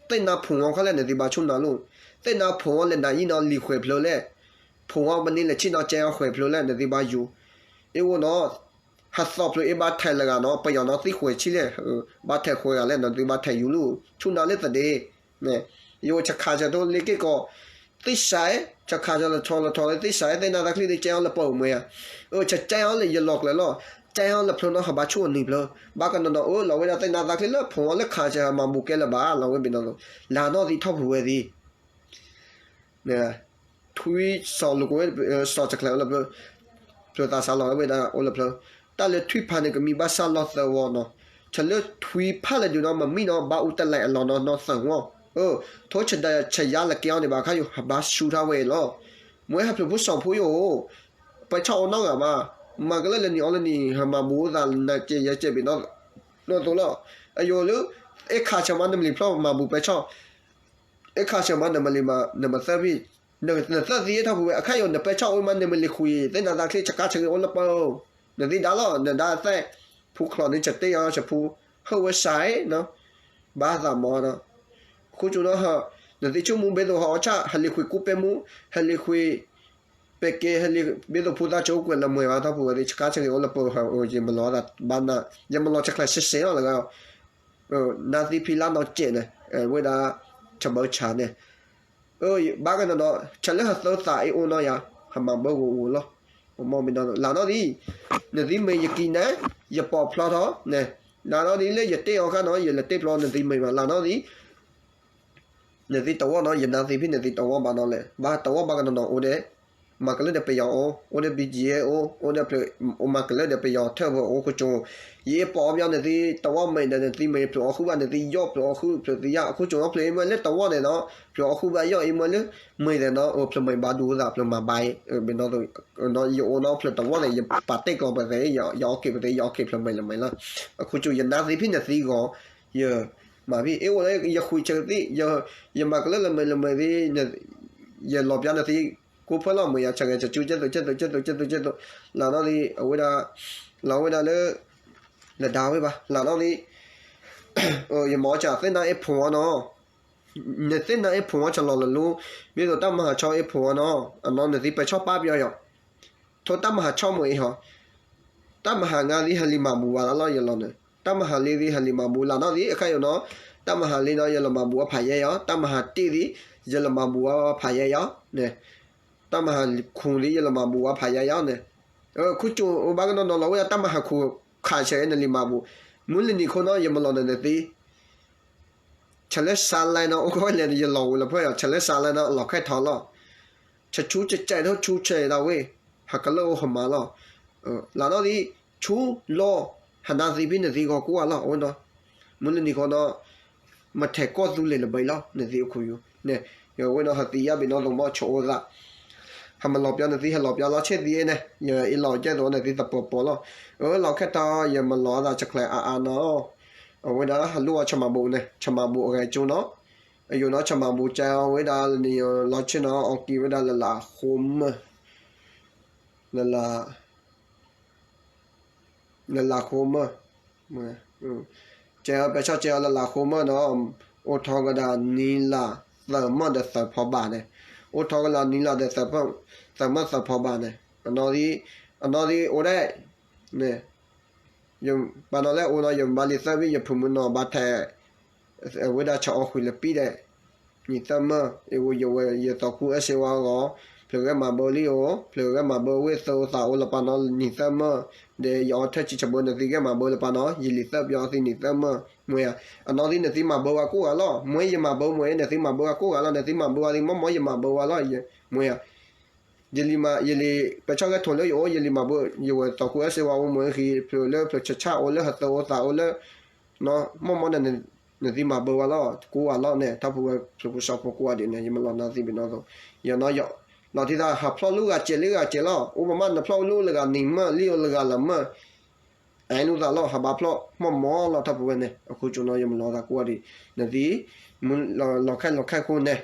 သ့ၣ်နၤဖုးအီၤခီလဲၣ် နသ့ၣ်ဘၣ်ဆိၣ်နၤလိၤ သ့ၣ်နၤဖုးအီၤလဲၣ်နၤအံၤနီၤ လံၤဃဲၤဖျၢလဲၣ် ဖုးအီၤပန့ၢ်လဲၣ်ဆ့ၣ်နီၤ ကဲအီၤဃဲၤဖျၢလဲၣ် နသ့ၣ်ဘၣ်ယူၤ အ့ၣ်အိၣ်နီၤ ဟးသီဖျၢအ့ၣ်ဘၣ်ထဲးလၢဂၤနီၤ ပယီၤနီၤသံဃဲၤဆံလဲၣ် ဘၣ်ထဲးဃဲၤဂၤလဲၣ် နသ့ၣ်ဘၣ်ထဲးယူၤလိၤ ဆိၣ်နၤလၢသဒ့ ယအိၣ်ဆးခးဆၢထိလ့က့ၢ်ကီး သ့ၣ်စး ဆးခးဆၢလီၤထီလီၤထီလၢသ့ၣ်စး သ့ၣ်နၤသးချံသ့ၣ်ကဲအီၤလၢပှၤမ့ၢ်ဧါ ဆကဲအီၤလၢယလီၤကျဲၤလီၤ ကဲအီၤလၢဖျၢနီၤ ဟးဘၣ်ဆိၣ်အနံၤဖျၢ ဘၣ်ကနီၤနီၤ အၢ လီၤဝဲဒၣ်သ့ၣ်နၤသးချံလၢဖုးအီၤလၢခးဆၢ ဟးမၤဘူးကဲလၢၤဘၣ် လီၤဝဲဘ့ၣ်နီၤသိး လၢနီၤသ့ၣ်ထီၣ်ဖုးဝဲသ့ၣ် ထွံၣ်စီၤလိာ်ကဝဲ စီၤတချဲးအိၣ်လၢဖျၢ ဖျၢသးစးလီၤဝဲဒၣ်အိၣ်လၢဖျၢ တၢ်လၢထွံၣ်ဖးန့ၣ်ကမံဘၣ်ဆၣ်လီၢ်သၢဝီနီၤ ဆၢလၢထွံၣ်ဖးလၢဒုးနီၤ မမံၣ်နီၤ ဘၣ်အူတလဲးအလီၢ်နီၤ နီၤသၢဝီ ထိၣ်ဆဒါဆယါလၢကဲအီၤန့ၣ်ဘၣ်ခါယိာ် ဟးဘၣ်ဆူၣ်ထီၣ်ဝဲအံၤလီၤ မ့ၢ်ဟဲဖျိးဖိစီၤဖိယိာ် ပဲဆီၣ်အိၣ်နီတဂၤဘၣ် မၤကလၢာ်လၢနံၤအီၤလၢနံၤ ဟးမၤဘူးသးနကဲယဲကဲဘ့ၣ်နီၤ နီၤသိးလီၤ အယိာ်လၢ အဲၣ်ခးဆၢမးနမ့ၢ်လံၤဖျီၣ်မၤဘူးပဲဆီၣ် အဲၣ်ခးဆၢမးနမ့ၢ်လံၤမး နမ့ၢ်သၢဖံ နသၢသံထီၣ်ဖုးဝဲ အခါယိာ် နပဲဆီၣ်အိၣ်မး နမ့ၢ်လံၤဃုာ်အံၤ သ့ၣ်နၤသးချံ ဆကးဆၢဂ့ၤအိၣ်လၢပှၤ နသံဒါလီၤ နဒါသဲး ဖူချီးန့ၣ် ဆတဲအီၤ ဆဖူ ဟၢၣ်ဝဲစးနီၤ ဘၣ်သးမီနီၤ ခိၣ်ကၠိနီၤ နသ့ၣ်ဆိကမိၣ်ဘ့ၣ်သိးဟီအီၣ်ဆၣ် ဟဲလံၤဃုာ်ကူပ့မူ ဟဲလံၤဃုာ် ပဲကဲ ဟဲလံၤ ဘ့ၣ်သိးဖိသၣ်ကၠိကွဲးလၢမွဲဘၣ်ထီၣ်ဖုးဝဲသ့ၣ် ဆကးဆၢဂ့ၤအိၣ်လၢပှၤ ယမၤလီၤသးဘၣ်နၤ ယမၤလီၤဆဲးကျိးဆဲးစဲးလီၤလၢ နါသံဖံလါနီၤကဲးန့ၣ် ဝဲဒၣ် ဆဘၢဆးန့ၣ် ဘၣ်ကနီၤနီၤ ဆၢလၢဟးသၢသးအ့ၣ်အိၣ်နီၤယၤ ဟးမၤဘၢဂီၤအိၣ်လီၤ မ့ၢ်မ့ၢ်နီၤ လၢနီၤဒ် နသံမ့ၢ်ယကံန့ၣ် ယပိာ်ဖျီထီၣ်န့ၣ် လၢနီၤဒ်လၢယတ့ၢ်အီၤခါနီၤ ယလဲၤတ့ၢ်ဖျီနသံမ့ၢ်ဘၣ် လၢနီၤဒ် နသံတဝီနီၤ ယနါသံဖံနသံတဝီဘၣ်နီၤလဲၣ် ဘၣ်တဝီဘၣ်ကနီၤနီၤအိၣ်ဒီး မၤကလၢာ်ဒီးပယီၤအိၣ် အိၣ်ဒီး ဘံၣ်ကၠံၣ်အဲၣ် အိၣ် အိၣ်ဒီးဖျၢၣ် အိၣ်မၤကလၢာ်ဒီးပယီၤထၢၣ်ဖၢၣ်အိၣ်ခိၣ်ကၠိ ယအ့ၣ်ပိာ်အီၤပယီၤနသံတဝီမ့ၢ်ဒီးနသံမ့ၢ်ဖျိးအီၣ်ဃုာ်ဘၣ် နသံယီၣ်ဖျိးအီၣ်ဃုာ်ဖျိးသံယါ အခိၣ်ကၠိနီၤဖျိးအံၤမ့ၢ်လၢတဝီန့ၣ်နီၤ ဖျိးအီၣ်ဃုာ်ဘၣ်ယီၣ်အံၤမ့ၢ်လၢ မ့ၢ်ဒီးနီၤ ဖျၢၣ်မ့ၢ်ဘၣ်ဒိသးဖျၢၣ်မၤဘၣ်အံၤ ဘ့ၣ်နီၤ ယအိၣ်နီၤဖျၢၣ်တဝီန့ၣ် ယပာ်တ့ၢ်ကျီၤပသဲး ယအီၣ်က့ၤပသဲး ယအီၣ်က့ၤဖျၢၣ်မ့ၢ်လၢမ့ၢ်လီၤ အခိၣ်ကၠိ ယနါသံဖံနသံဂီၤ ယမၤဖံအ့ၣ်အိၣ်လၢယဃုာ်ဆၢသံ ယမၤကလၢာ်လၢမ့ၢ်လၢမ့ၢ်သံ ယလီၤပျါနသံ ကိးဖၢလီၤမ့ၢ်ယၤ ဆၢဂဲၤဆၢကၠူ ကဲသိး ကဲသိး ကဲသိး ကဲသိး ကဲသိး လၢနီၤဒ် အဝဲဒၣ် လီၤဝဲဒၣ်လၢ လဒါဝဲဘၣ် လၢနီၤဒ် ယမၤအီၣ်စၢ်သ့ၣ်နါအ့ၣ်ဖိအီၤနီၤ နသ့ၣ်နါအ့ၣ်ဖိအီၤစၢ်လီၤလၢလိၤ မ့ၢ်သိးတၢ်မၤဟးဆီအ့ၣ်ဖိအီၤနီၤ အနီၤနသံပဲဆီၣ်ပာ်ပယီၤယီၤ ထိတၢ်မၤဟးဆီမိၢ်အ့ၣ်ဟီ တၢ်မၤဟးငါသံဟဲလံမၤဘူးဘၣ်လၢလီၤယလီၤန့ၣ် တၢ်မၤဟးလံသံဟဲလံမၤဘူးလၢနီၤသံ အခါယိာ်နီၤ တၢ်မၤဟးလံနီၤ ယလီၤမၤဘူးအဖးယဲယီၤ တၢ်မၤဟးတ့ၢ်သံ ယလီၤမၤဘူးအဖးယဲယီၤန့ၣ် တၢ်မၤဟးခူသံ ယလီၤမၤဘူးအဖးယဲယီၤန့ၣ် ခူကၠိအိၣ်ဘၣ်ကနီၤနီၤလီၤဝဲဒၣ်တၢ်မၤဟးခူခးဆၢအ့ၣ်နလံမၤဘူး မုၢ်လၢနံၤခိၣ်နီၤ ယမၤလီၤန့ၣ်နသံ ဆၢလၢစးလဲနီၤ အိၣ်ကီၢ်ဝဲလဲၣ် ယလီၤဝဲလၢဖၢၣ်ယီၤ ဆၢလၢစးလဲနီၤ လီၤခဲထီၣ်လီၤ ဆဆူကကဲးထိၣ်ဆူဆဲးဒၣ်ဝဲ ဟးကလၢာ်အိၣ်ဟမါလီၤ လၢနီၤသံ ဆူလီၤ ဟးနါသံဖံနသံဂီၤကိးဂၤလီၤ အဝဲနီၤ မုၢ်လၢနံၤဃီနီၤ မထဲးကီၢ်သူလ့ၤလၢဘၢအံၤလီၤ နသံအိၣ်ခူယိာ်န့ၣ် ယဝဲနီၤ ဟးသံယါဘ့ၣ်နီၤသိးမီၢ်ဆိးအိၣ်သး ဟးမၤလီၤပျါနသံ ဟဲလီၤပျါလီၤဆ့ၣ်သံအ့ၣ်န့ၣ် ယအ့ၣ်လီၤကဲသိးနသံသပှၢ်ပှၢ်လီၤ အၢ လီၤခဲထီၣ် ယမၤလီၤအသးဆဲးကျိးအါအါနီၤ အဝဲဒၣ်ဟးလိၣ်အီၤဆၢမၤဘူၣ်န့ၣ် ဆၢမၤဘူၣ်အဂဲၤကၠိနီၤ ယိၤနီၢ်ဆၢမၤဘူၣ်ကဲအီၤဝဲဒၣ်န့ၣ် လီၤဆ့ၣ်နီၤ အီၣ်က့ၤဝဲဒၣ်လၢလၢ်ဃိမၢၢ်, လၢ လၢလၢ်ဃိမၢၢ်, ကဲအီၤ ပဲာ်ဆီၣ်ကဲအီၤလၢလၢ်ဃိမၢၢ်ဒီး အိၣ်ထီၣ်ကဒီးနံၤလၢ်သၢမၢၢ်ဒီးသၢဖီဘးန့ၣ်, အိၣ်ထီၣ်ကဒီးနံၤလၢ်ဒီး သၢမၢၢ်သၢဖီဘးန့ၣ်, အနီၢ်သံ အနီၢ်သံအိၣ်ဒၣ် န့ၣ် ပှၤနီၤလၢအိၣ်နီၤ ယဘၣ်လံသၢဘ့ၣ် ယဖုမုၢ်နီၤဘၣ်ထဲး အဝဲဒၣ်ဆၢအီၣ်ဃုာ်လၢပံၤဒီး နံၤသၢမၢၢ် အဝဲယဝဲယသီခူအဲၣ်စ့ဝါဂီၢ် ဖျၢၣ်ဂဲၤမၤဘၢလံဧိၤ ဖျၢၣ်ဂဲၤမၤဘၢဝဲသၢသးအိၣ်လၢပှၤနီၤနံၤသၢမၢၢ် ဒီးယအီထၢၣ်စံးဆၢဘၢ နသံဂဲၤမၤဘၢလၢပှၤနီၤ ယလံၤသၢပယီၤသံနံၤသၢမၢၢ် မ့ၢ်ဧါ, အနီၢ်သံနသံမၤဘၢဝဲကိးဂၤလီၤ မ့ၢ်ယမၤဘၢမ့ၢ် နသံမၤဘၢဝဲကိးဂၤလီၤ နသံမၤဘၢဝဲသံ မ့ၢ်မ့ၢ်ယမၤဘၢဝဲလီၤ မ့ၢ်ဧါ ယလံၤမး ယလံၤ ပဲာ်ဆီၣ်ဂဲၤထိၣ်လၢယအိၣ် ယလံၤမၤဘၢ ယဝဲသီခူအဲၣ်စ့ဝါအိၣ်မ့ၢ်ဂ့ၤ ဖျၢၣ်လၢဖျၢၣ်ဆၢဆၣ်အိၣ်လၢဟသၢအိၣ်သးအိၣ်လၢ မ့ၢ်မ့ၢ်ဒီး နသံမၤဘၢဝဲလီၤ ကိးဂၤလီၤန့ၣ် ထီၣ်ဖိဝဲဖျၢၣ်ဖိစီဖိကိးဂၤဒဲးန့ၣ် ယမၤလီၤနီၢ်သံဘ့ၣ်နီၢ်သိး ယနီၢ်ယီၢ် လီၤတံၢ်သး ဟးဖျီၣ်လၢဂၤစဲးလၢဂၤစဲးလီၤ အိၣ်ပမ့ၢ်နဖျီၣ်လၢလၢဂၤနံၤမၢၢ် လံၣ်အိၣ်လၢဂၤလၢမၢၢ် အဲၣ်နုာ်သးလီၤ ဟးဘၣ်ဖျီၣ် မ့ၢ်မ့ၢ်လီၤ ထီၣ်ဖိဝဲန့ၣ် အဃိကၠိနီၤ ယမၤလီၤသးကိးဂၤဒဲး နသံ လီၤခါလီၤခါခိၣ်န့ၣ်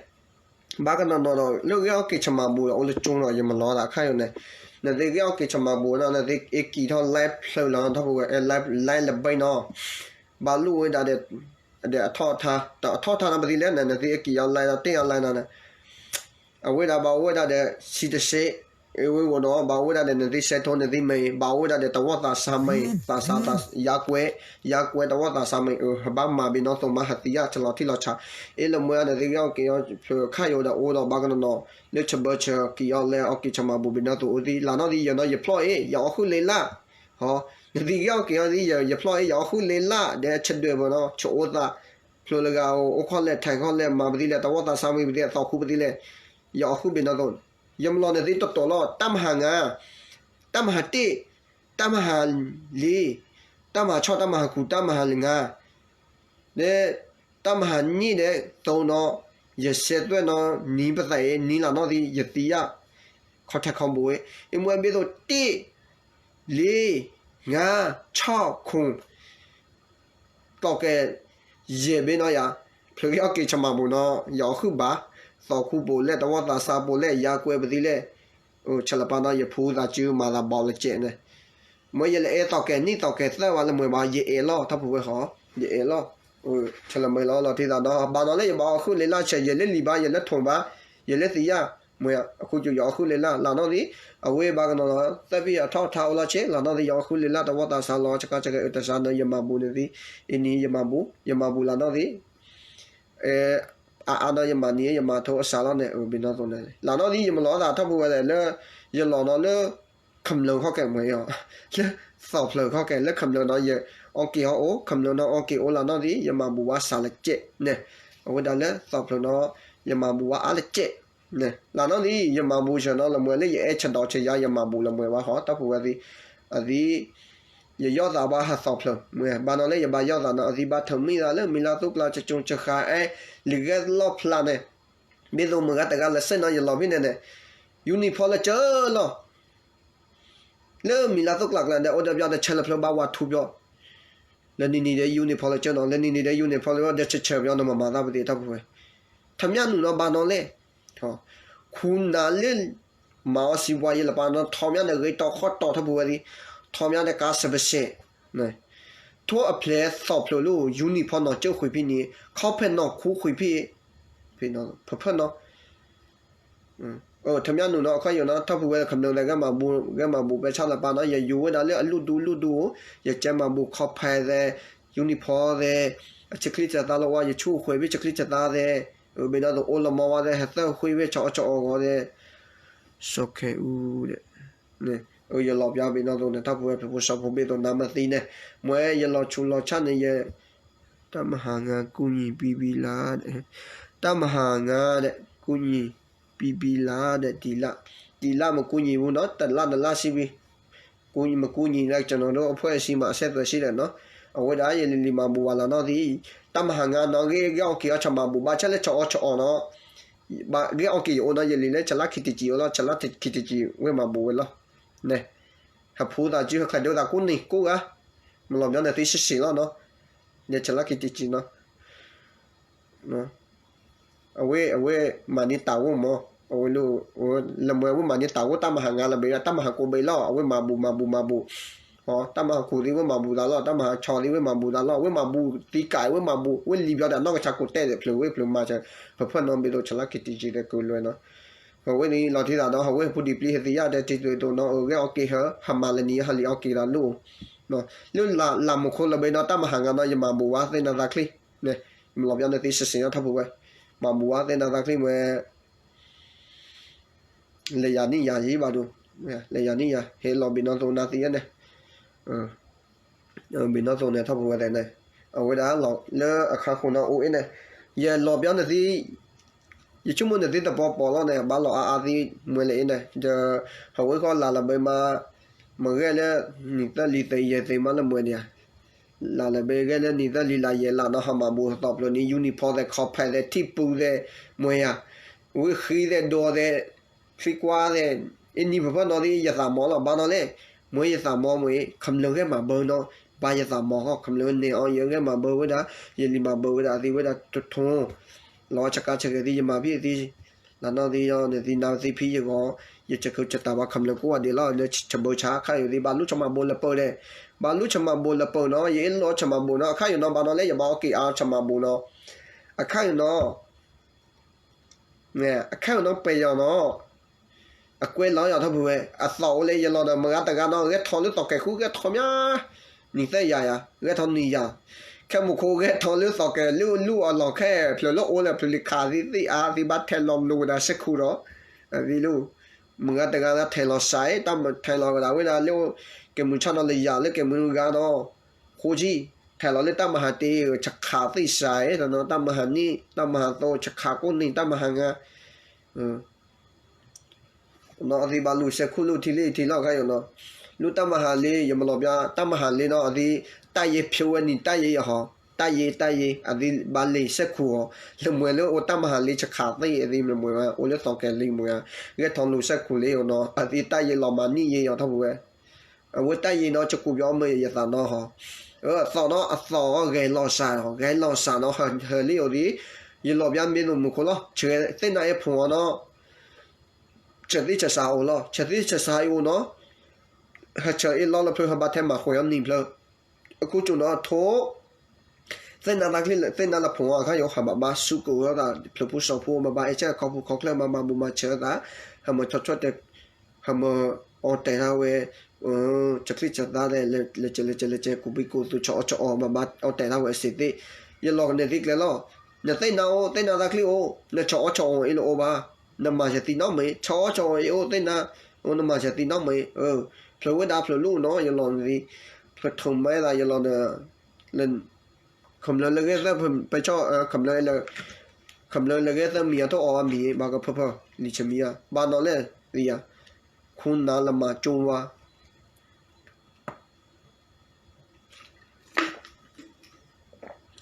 ဘၣ်ကနီၤနီၤဒီး လၢဂဲၤအီၣ်က့ၤဆၢမၤဘူၣ်ဒီး အိၣ်လၢကၠိနီၤ ယမၤလီၤသးခါယိၤန့ၣ် နသံဂဲၤအီၣ်က့ၤဆၢမၤဘူၣ်နီၤ နသံအ့ၣ်ကံၣ်ထီၣ်လဲဖျၢၣ်လီၤ ထီၣ်ဖိဝဲ အဲၣ်လဲလၢဘ့ၣ်နီၤ ဘၣ်လိၣ်ဝဲဒၣ်ဒီး ဒီးအထီၣ်ထါ တၢ်အထီၣ်ထါနီၤပသံလဲၣ်န့ၣ် နသံအ့ၣ်ကံၣ်အီၤလဲဒီးတ့ၢ်အီၤလဲနီၤန့ၣ် အဝဲဒၣ်ဘၣ်အိၣ်ဝဲဒၣ်ဒီး ဆံတစ့း အဝဲဂီၢ်ဒီး ဘၣ်အိၣ်ဝဲဒၣ်ဒီး နသံစဲးထိနသံမ့ၢ် ဘၣ်အိၣ်ဝဲဒၣ်ဒီး တဝီၢ်သးစၢ်မ့ၢ် သးစၢ်သး ယါကွဲ ယါကွဲတဝီၢ်သးစၢ်မ့ၢ် အဘၣ်မၤဘ့ၣ်နီၢ်သိးမး ဟသံယါ ဆၢလီၤထံလီၤဆး အ့ၣ်လၢမွဲနသံဂဲၤအီၣ်က့ၤအီၤ ဖျၢၣ်ခါယိၤဒီး အိၣ်ဒီးဘၣ်ကနီၤနီၤ လၢဆၢဘၢဆၢက့ၤအီၤလဲ အီၣ်က့ၤဆၢမၤဘူၣ်ဘ့ၣ်နီၢ်သိးအိၣ်သံ လၢနီၢ်သံယနီၤ ယဖျီၣ်အ့ၣ် ယအီၣ်ဃုာ်လ့လၢ် ဟီ နသံဂဲၤအီၣ်က့ၤအီၤသံ ယဖျီၣ်အ့ၣ် ယအီၣ်ဃုာ်လ့လၢ် ဒီးဆၢဒွဲၣ်ဘၣ်နီၤ ဆၢအိၣ်သး ဖျိလၢဂၤအိၣ် အိၣ်ခီၣ်လဲၣ်ထံးခီၣ်လဲၣ် မၤပသံလဲၣ် တဝီၢ်သးစၢ်မ့ၢ်ပသံ သီခူပသံလဲၣ် ယအီၣ်ဃုာ်ဘ့ၣ်နီၢ်သိး ယမၤလီၤနသံတတီၤလီၤ တၢ်မဟါငါ တၢ်မဟါတ့ၢ် တၢ်မဟါလံ တၢ်မဟါဆီၣ် တၢ်မဟါခူ တၢ်မဟါလၢငါ ဒီး တၢ်မဟါနံၣ်ဒီးသိနီၤ ယစဲသွဲၣ်နီၤ နံၤပသးအံၤ နံၤလၢနီၢ်သံ ယသံယါ ခီၣ်ထံးခီၣ်ဘိ အ့ၣ်မွဲဘ့ၣ်သိးတ့ၢ် လံ ငါ ဆီၣ် ခိၣ် တီၢ်ကဲ ယဲၢ်ဘ့ၣ်နီၤယၤ ဖျိဂဲၤအီၣ်က့ၤဆၢမၤဘူၣ်နီၤ ယအီၣ်ဃုာ်ဘၣ် သီခူပူၤလဲၣ် တဝီၢ်သးစၢ်ပူၤလဲၣ် ယါကွဲပသံလဲၣ် ဆၢလပၤနီၤ ယဖူသးစုမၤသးဘီလၢကဲးန့ၣ် မ့ၢ်ယလဲၤအဲၣ်တီၢ်ကဲ နံၣ်တီၢ်ကဲသၢဝဲလၢမွဲဘၣ် ယအဲၣ်လီၤ ထီၣ်ဖိဝဲဃီ ယအဲၣ်လီၤ ဆၢလၢမ့ၢ်လီၤ လီၤတံၢ်သးနီၤ ဘၣ်နီၤလၢယဘၣ်အီၣ်ဃုာ်လ့လၢ်ဆဲး ယလဲၤလံာ်ဘၣ် ယလဲၤထိၣ်ဘၣ် ယလဲၤသံယါ မ့ၢ်အဃိကၠိယအီၣ်ဃုာ်လ့လၢ် လၢနီၢ်သံ အဝဲဘၣ်ကနီၤနီၤ သၢဖံအထီၣ်ထါအိၣ်လီၤဆဲး လၢနီၢ်သံ ယအီၣ်ဃုာ်လ့လၢ် တဝီၢ်သးစၢ်လီၤ ဆကၢဆကၢအတစၢ်နီၤ ယမၤဘူၣ်န့ၣ်သံ အံၤနံၤယမၤဘူၣ် ယမၤဘူၣ်လၢနီၢ်သံ အအါနီၤ ယမၤနံၤ ယမၤထိအစၢ်လီၤန့ၣ် ဘ့ၣ်နီၢ်သိးန့ၣ် လၢနီၢ်သံ ယမၤလီၤသးထီၣ်ဖိဝဲလဲၣ် လၢ ယလီၤနီၤလၢ ခမျၢၣ်ခီၣ်ကဲးမ့ၢ် လၢ သီၣ်ဖျၢၣ်ခီၣ်ကဲး လၢခမျၢၣ်နီၤ ယအီၣ်က့ၤဟီၣ်အိၣ် ခမျၢၣ်နီၤ အီၣ်က့ၤအိၣ်လၢနီၢ်သံ ယမၤဘူၣ်ဝဲစၢ်လၢကဲးန့ၣ် အဝဲဒၣ်လၢသီၣ်ဖျၢၣ်နီၤ ယမၤဘူၣ်ဝဲအါလၢကဲးန့ၣ် လၢနီၢ်သံ ယမၤဘူၣ်ဆၢနီၤ လၢမွဲလၢယအဲၣ်ဆၢဒီးဆၢယါ ယမၤဘူၣ်လၢမွဲဘၣ်ဃီ ထီၣ်ဖိဝဲသံ အသံ ယယီၢ်သးဘၣ်ဟးသီၣ်ဖျၢၣ် မ့ၢ်ဘၣ်နီၤလၢယဘၣ်ယီၢ်သးနီၤ အသံဘၣ်ထၢၣ်မံသးလၢ မံၤလၢ်သူကျါ ကကၠိကဃါအဲၣ် လံာ်ဂဲၤလီၣ်ဖျါန့ၣ် ဘ့ၣ်သိးမုၢ်ဂၤတဂၤလၢစ့ၢ်နီၤ ယလီၤဖဲန့ၣ်န့ၣ် ယူနံၣ်ဖီလၢကၢလီၤ လၢမံၤလၢ်သူကျါကျါဒီး အိၣ်ဒီးပျီဒီး ဆဲးလၢဖျၢၣ်ဘၣ်ဝါထူပျီ လၢနံၤနံၤဒီးယူနံၣ်ဖီလၢကၢနီၤ လၢနံၤနံၤဒီးယူနံၣ်ဖီလၢဒီး ဆဲးဆဲးပျီနီၤ မၤမၤသးပသ့ၣ်ထီၣ်ဖိဝဲ ထမၠၣ်နုာ်နီၤဘၣ်နီၤလဲၣ် ခူနၤလၢ မၤအီၣ်စံးပှၤယဲလၢပှၤနီၤ ထီမၠၣ်ဒီးဂ့ၤတီခီတီထီၣ်ဖိဝဲသ့ၣ် ထီမၠၣ်ဒီးကါစဲးပစဲး ထိၣ်အဖျဲးသီၣ်ဖျၢၣ်လၢ ယူနံၣ်ဖီနီၤကၢဃုာ်ဖဲန့ၣ် ခီဖျိနီၢ်ခူဃုာ်ဖဲ ဖၢဖၢနီၤ ထမၠၣ်နုာ်နီၤ အခီၣ်ယိာ်နီၤ ထီၣ်ဖုဝဲ ခမျၢၢ်ဒီး ဂဲၤမၤဘူၣ် ဂဲၤမၤဘူၣ်ပဲဆၣ်လၢပၢ်နီၤ ယယူၤဝဲဒၣ်လၢအလုၢ်ဒူလုၢ်ဒူအိၣ် ယကဲမၤဘူၣ်ခီဖျိသဲး ယူနံၣ်ဖီသဲး အဆံးချံဆဲးသးလီၤဝဲ ယဆူၣ်ဃုာ်ဖဲဆံးချံဆဲးသးသဲး ဘ့ၣ်နီၢ်သိးအိၣ်လီၤမီဝဲသဲး ဟဲသၢဃုာ်ဖဲဆီအီၣ်ဆီအီၣ်ဂီၤသဲး စီၤခဲအူဒီး ယလီၤပျါဘ့ၣ်နီၢ်သိးန့ၣ် ထီၣ်ဖုဝဲဖုဖိစီဖိဘ့ၣ်သိးနါမသံန့ၣ် မ့ၢ်ယလီၤဆူးလီၤဆါန့ၣ် ယ တၢ်မဟါငါကူညီပံပံလါ တၢ်မဟါငါဒီး ကူညီပံပံလါဒီး တံၤလၢ် တံၤလၢ်မကူညီဘူးနီၤ တလၢ်နလၢ်စံးဝံၤ ကူညီမကူညီလၢ ကျွန်တော်တို့အဖွဲ့အစည်းမှာ အဆက်အသွယ်ရှိတယ်နော် အဝဲဒၣ်ယလံၤလံၤမၤဘူၣ်ဝဲလီၤနီၢ်သံ တၢ်မဟါငါနီၤ ဂ့ၤဂ့ၤအီၣ်က့ၤအီၣ်ဆၣ်မၤဘူၣ် ဘၣ်ဆၣ်လၢဆီအီၣ်ဆီအီၣ်နီၤ ဘၣ်ဂ့ၤအီၣ်က့ၤယအိၣ်နီၤ ယလံၤလၢ ဆလါခံတကံအိၣ်လီၤ ဆလါခံတကံဝဲမၤဘူၣ်ဝဲလီၤ န့ၣ် ဟးဖူသးစု ဟးခးဒိသးကိးနံၤကိးဂၤ မၤလီၤပျီန့ၣ်သ့စ့ၢ်စ့ၢ်လီၤနီၤ ယဆလါခံတကံနီၤ နီၤ အဝဲ အဝဲမၤန့ၢ်တၢ်ဂိၢ်မး, အဝဲ လၢမွဲအဝဲမၤန့ၢ်တၢ်ဂိၢ် တၢ်မၤဟးငါလၢဘဲ တၢ်မၤဟးကိးဘဲလီၤ အဝဲမၤဘူးမၤဘူးမၤဘူး, တၢ်မၤဟးခူၣ်သ့ၣ်ဝဲမၤဘူးသးလီၤ တၢ်မၤဟးဆီသ့ၣ်ဝဲမၤဘူးသးလီၤ အဝဲမၤဘူးသံကးဝဲမၤဘူး ဝဲလံၤဘျီဒီးနီၢ်ကစၢ်ကိးတဲာ်ဒီးဖျၢၣ်ဝဲဖျၢၣ်မၤစၢၤ, ဖၢဖၢနီၣ်ဘ့ၣ်သိး ဆလါက့ၤတံက့ၤဒီးကလၢၤနီၤ, အဝဲန့ၣ်လီၤထံသးဒီး အဝဲဟဲဖူဒံးပျံၤဟဲသ့ၣ်ယၣ်ဒီးတံၤသ့ၣ်သိးနီၤ အဂဲၤအီၣ်က့ၤဟၢ ဟးမၤလၢနံၤဟးလံအီၣ်က့ၤလၢလိၣ်, လၢလၢမူခိၣ်လၢဘဲနီၤ တၢ်မၤဟးငါနီၤ ယမၤဘူးဝဲသ့ၣ်နၤသးချ့, မၤလီၤပျီန့ၣ်သ့စ့ၢ်စ့ၢ်နီၤထီၣ်ပူၤဝဲ, မၤဘူးဝဲသ့ၣ်နၤသးချ့မ့ၢ် လဲၤယၤန့ၣ်ယၤယံၤဘၣ်ဒိ, လဲၤယၤန့ၣ်ယၤ ဟဲလီၤဘ့ၣ်နီၣ်သိးနၤသ့ၣ်ယဲန့ၣ်, ဘ့ၣ်နီၣ်သိးန့ၣ်ထီၣ်ပူၤဝဲသ့ၣ်န့ၣ်, အဝဲဒၣ်လီၤလၢအခါဃိနီၤအိၣ်အ့ၣ်န့ၣ်, ယလီၤပျီန့ၣ်သ့, ယဆိကမိၣ်န့ၣ်သ့တပီၤပီၤလီၤန့ၣ် ဘၣ်လီၤအါအါသ့မွဲလၢအ့ၣ်န့ၣ်, ဒီး ဟးဝဲဃီလၢ်လၢဘဲမး, မ့ၢ်ဂဲၤလၢ နံၣ်သၢလံၤသ့ယဲၢ်သ့မးလၢမွဲန့ၣ်ဧါ လၢ်လၢဘဲဂဲၤလၢနံၣ်သၢလံၤလၢယဲၢ်လၢ်နီၤ ဟးမၤဘူးသီၣ်ဖျၢၣ်န့ၣ် uniform သဲး ခီၣ်ဖးသဲး ထံပူသဲး, မွဲယၤ, ဝံဃံသဲး ဒိးသဲး, သံကွၢ်သဲး, အနံၤဖၢဖၢနီၤသ့ ယသးမီလီၤ ဘၣ်နီၤလဲၣ်, မွဲယသးမီမ့ၢ် ခမျၢၢ်ဂဲၤမၤဘၢနီၤ, ဘၣ်ယသးမီဃီ ခမျၢၢ်န့ၣ်အီၤ ယဂဲၤမၤဘၢဝဲဒၣ်, ယလံၤမၤဘၢဝဲဒၣ်သ့ဝဲဒၣ်တထိ, လီၤဆကါဆကဲးသ့ ယမၤဖံးသ့ လၢနီၢ်သ့ဒီး နသ့နါသ့ဖံယဂီၢ်, ယဆၢခၢဆၢတၢ်ဘၣ်ခမျၢၢ်ကိးဂၤဒဲးလီၤ, လၢဆၢဘၢဆါအခါယိာ်သ့ ဘၣ်လူၤဆၢမၤဘိလၢပၢၢ်ဒဲး, ဘၣ်လူၤဆၢမၤဘိလၢပၢၢ်နီၤ, ယအ့ၣ်လိာ်ဆၢမၤဘိနီၤ, အခါယိာ်နီၤ ဘၣ်နီၤလၢယဘၣ်အီၣ်က့ၤအါဆၢမၤဘိနီၤ, အခါယိာ်နီၤ, အခါယိာ်နီၤ ပှဲၤယီၤနီၤ အကွဲးလီၤယီၤထီၣ်ပူၤဝဲ အသီၣ်အိၣ်လၢယလီၤဒီး မုၢ်ဂၤတဂၤနီၤ ဂဲၤထီၣ်လၢသီၣ်ကဲၤဃု ဂဲၤထီၣ်မး, နံၣ်သၢယၤယၤ ဂဲၤထီၣ်နံၣ်ယၤ, ခဲမုၢ်ခိၣ်ဂဲၤထီၣ်လၢသီၣ်ကဲၤလၢလူၢ်အလီၢ်ခဲ ဖျၢၣ်လၢအိၣ်လၢဖျၢၣ်လံၤခးသ့သ့ၣ်အါသ့ဘၣ်ထဲလီၤလိၤဝဲဒၣ်စဲးခူဒီး, အသ့လၢ မုၢ်ဂၤတဂၤလၢထဲလီၤစဲး တၢ်မၤထဲလီၤဝဲဒၣ်ဝဲဒၣ်လၢ ကဲမုၢ်ဆၣ်နီၤလၢယၤလၢကဲမုၢ်ဂၤနီၤ, ဃိကံ ထဲလီၤလၢတၢ်မၤဟးတ့ၢ် ဆခးသ့ၣ်စဲး တၢ်မၤဟးန့ၣ် တၢ်မၤဟးသိ ဆခးကိးန့ၣ် တၢ်မၤဟးငါ နီၤအသ့ဘၣ်လူၤစဲးခူလူၤထံလံထံလီၢ်ခါယိာ်နီၤ, လူၤတၢ်မၤဟးလ့ ယမၤလီၤပျီ တၢ်မၤဟးလ့နီၤ အသ့ တၢ်ယ့ဖျိဝဲနံၤ တၢ်ယ့ယဟီ တၢ်ယ့ တၢ်ယ့ အသ့ဘၣ်လ့ၤစဲးခူအီၤ, လၢမွဲလၢအိၣ်တၢ်မၤဟးလ့ ဆခးသ့ၣ်အသ့မ့ၢ်မွဲ အိၣ်လၢသီၣ်ကဲၤလံမွဲ ဂဲၤထီၣ်လူၤစဲးခူလ့အီၤနီၤ အသ့တၢ်ယ့လီၤမၤနံၣ်ယ့ယီၤထီၣ်ပူၤဝဲ အဝဲတၢ်ယ့နီၤ ကကူးပျီမ့ၢ်ယသးနီၤဟီ, အသီၣ်နီၤ အသီၣ်ဂဲၤလီၤစၢ် ဂဲၤလီၤစၢ်နီၤ ဟၢလံအိၣ်သ့, ယလီၤပျီမ့ၢ်သိၣ်မူခိၣ်လီၤ ဆၢသ့ၣ်နၤအ့ၣ်ဖှိၣ်အီၤနီၤ, ဆၢသ့ၣ်ဆၢစၢ်အိၣ်လီၤ ဆၢသ့ၣ်ဆၢစၢ်အံၤအိၣ်နီၤ, ဟၢဆၢအ့ၣ်လီၤလၢဖျၢၣ် ဟၢဘၣ်ထဲမၤဃုာ်အီၤနံၤဖျၢၣ်, အခိၣ်ကၠိၣ်နီၤထိ သ့ၣ်နၤသးချ့ သ့ၣ်နၤလၢဖှိၣ်အီၤအခါယိာ် ဟးဘၣ်ဘၣ်စူးကိးဝဲသး ဖျၢၣ်ဖိစီၤဖိ ဘၣ်ဘၣ်အဲၣ်ဆၢခီဖျိခီဖျိ ဘၣ်မၤဘူးမၤဆၢသး, ဟးမၤဆီၣ်ဆီၣ်တဲ ဟးမၤအီၣ်တဲာ်ထီၣ်ဝဲ, ဆၢချံဆၢသါလဲၣ် လဲၤကလဲၤကလဲၤကကူးဘံကူးသူၣ် ဆီၣ်အီၣ်ဆီၣ်အီၣ် ဘၣ်ဘၣ်အီၣ်တဲာ်ထီၣ်ဝဲအစ့ၢ်သ့ၣ်, ယလီၤကန့ၢ်သ့ကျဲလီၤ, နသ့ၣ်နၤအိၣ် သ့ၣ်နၤသးချ့အိၣ် နဆီၣ်အီၣ်ဆီၣ်အီၣ်အ့ၣ်လၢအိၣ်ဘၣ်, နမၤစၢၤသံနီတမံၤ ဆီၣ်အီၣ်ဆီၣ်အီၣ်အ့ၣ်အိၣ်သ့ၣ်နၤ, နမၤစၢၤသံနီတမံၤ, ဖျၢၣ်ဝဲဒၣ်ဖျၢၣ်လၢအိၣ်နီၤ ယလီၤန့ၣ်သ့, ဖျၢၣ်ထီၣ်မၤသးယလီၤဒီး ခမျၢၢ်လၢဂဲၤသၢ ပဆီၣ် ခမျၢၢ်လၢ ခမျၢၢ်လၢဂဲၤသၢမံၤအထိၣ်အီၣ်ဘၣ်မံၤ ဘၣ်ကဖၢဖၢ လံာ်ဆၢမံၤယါ ဘၣ်နီၤလဲၣ်သ့ယါ, ခိၣ်နၢ်လၢမၤကၠိဝါ,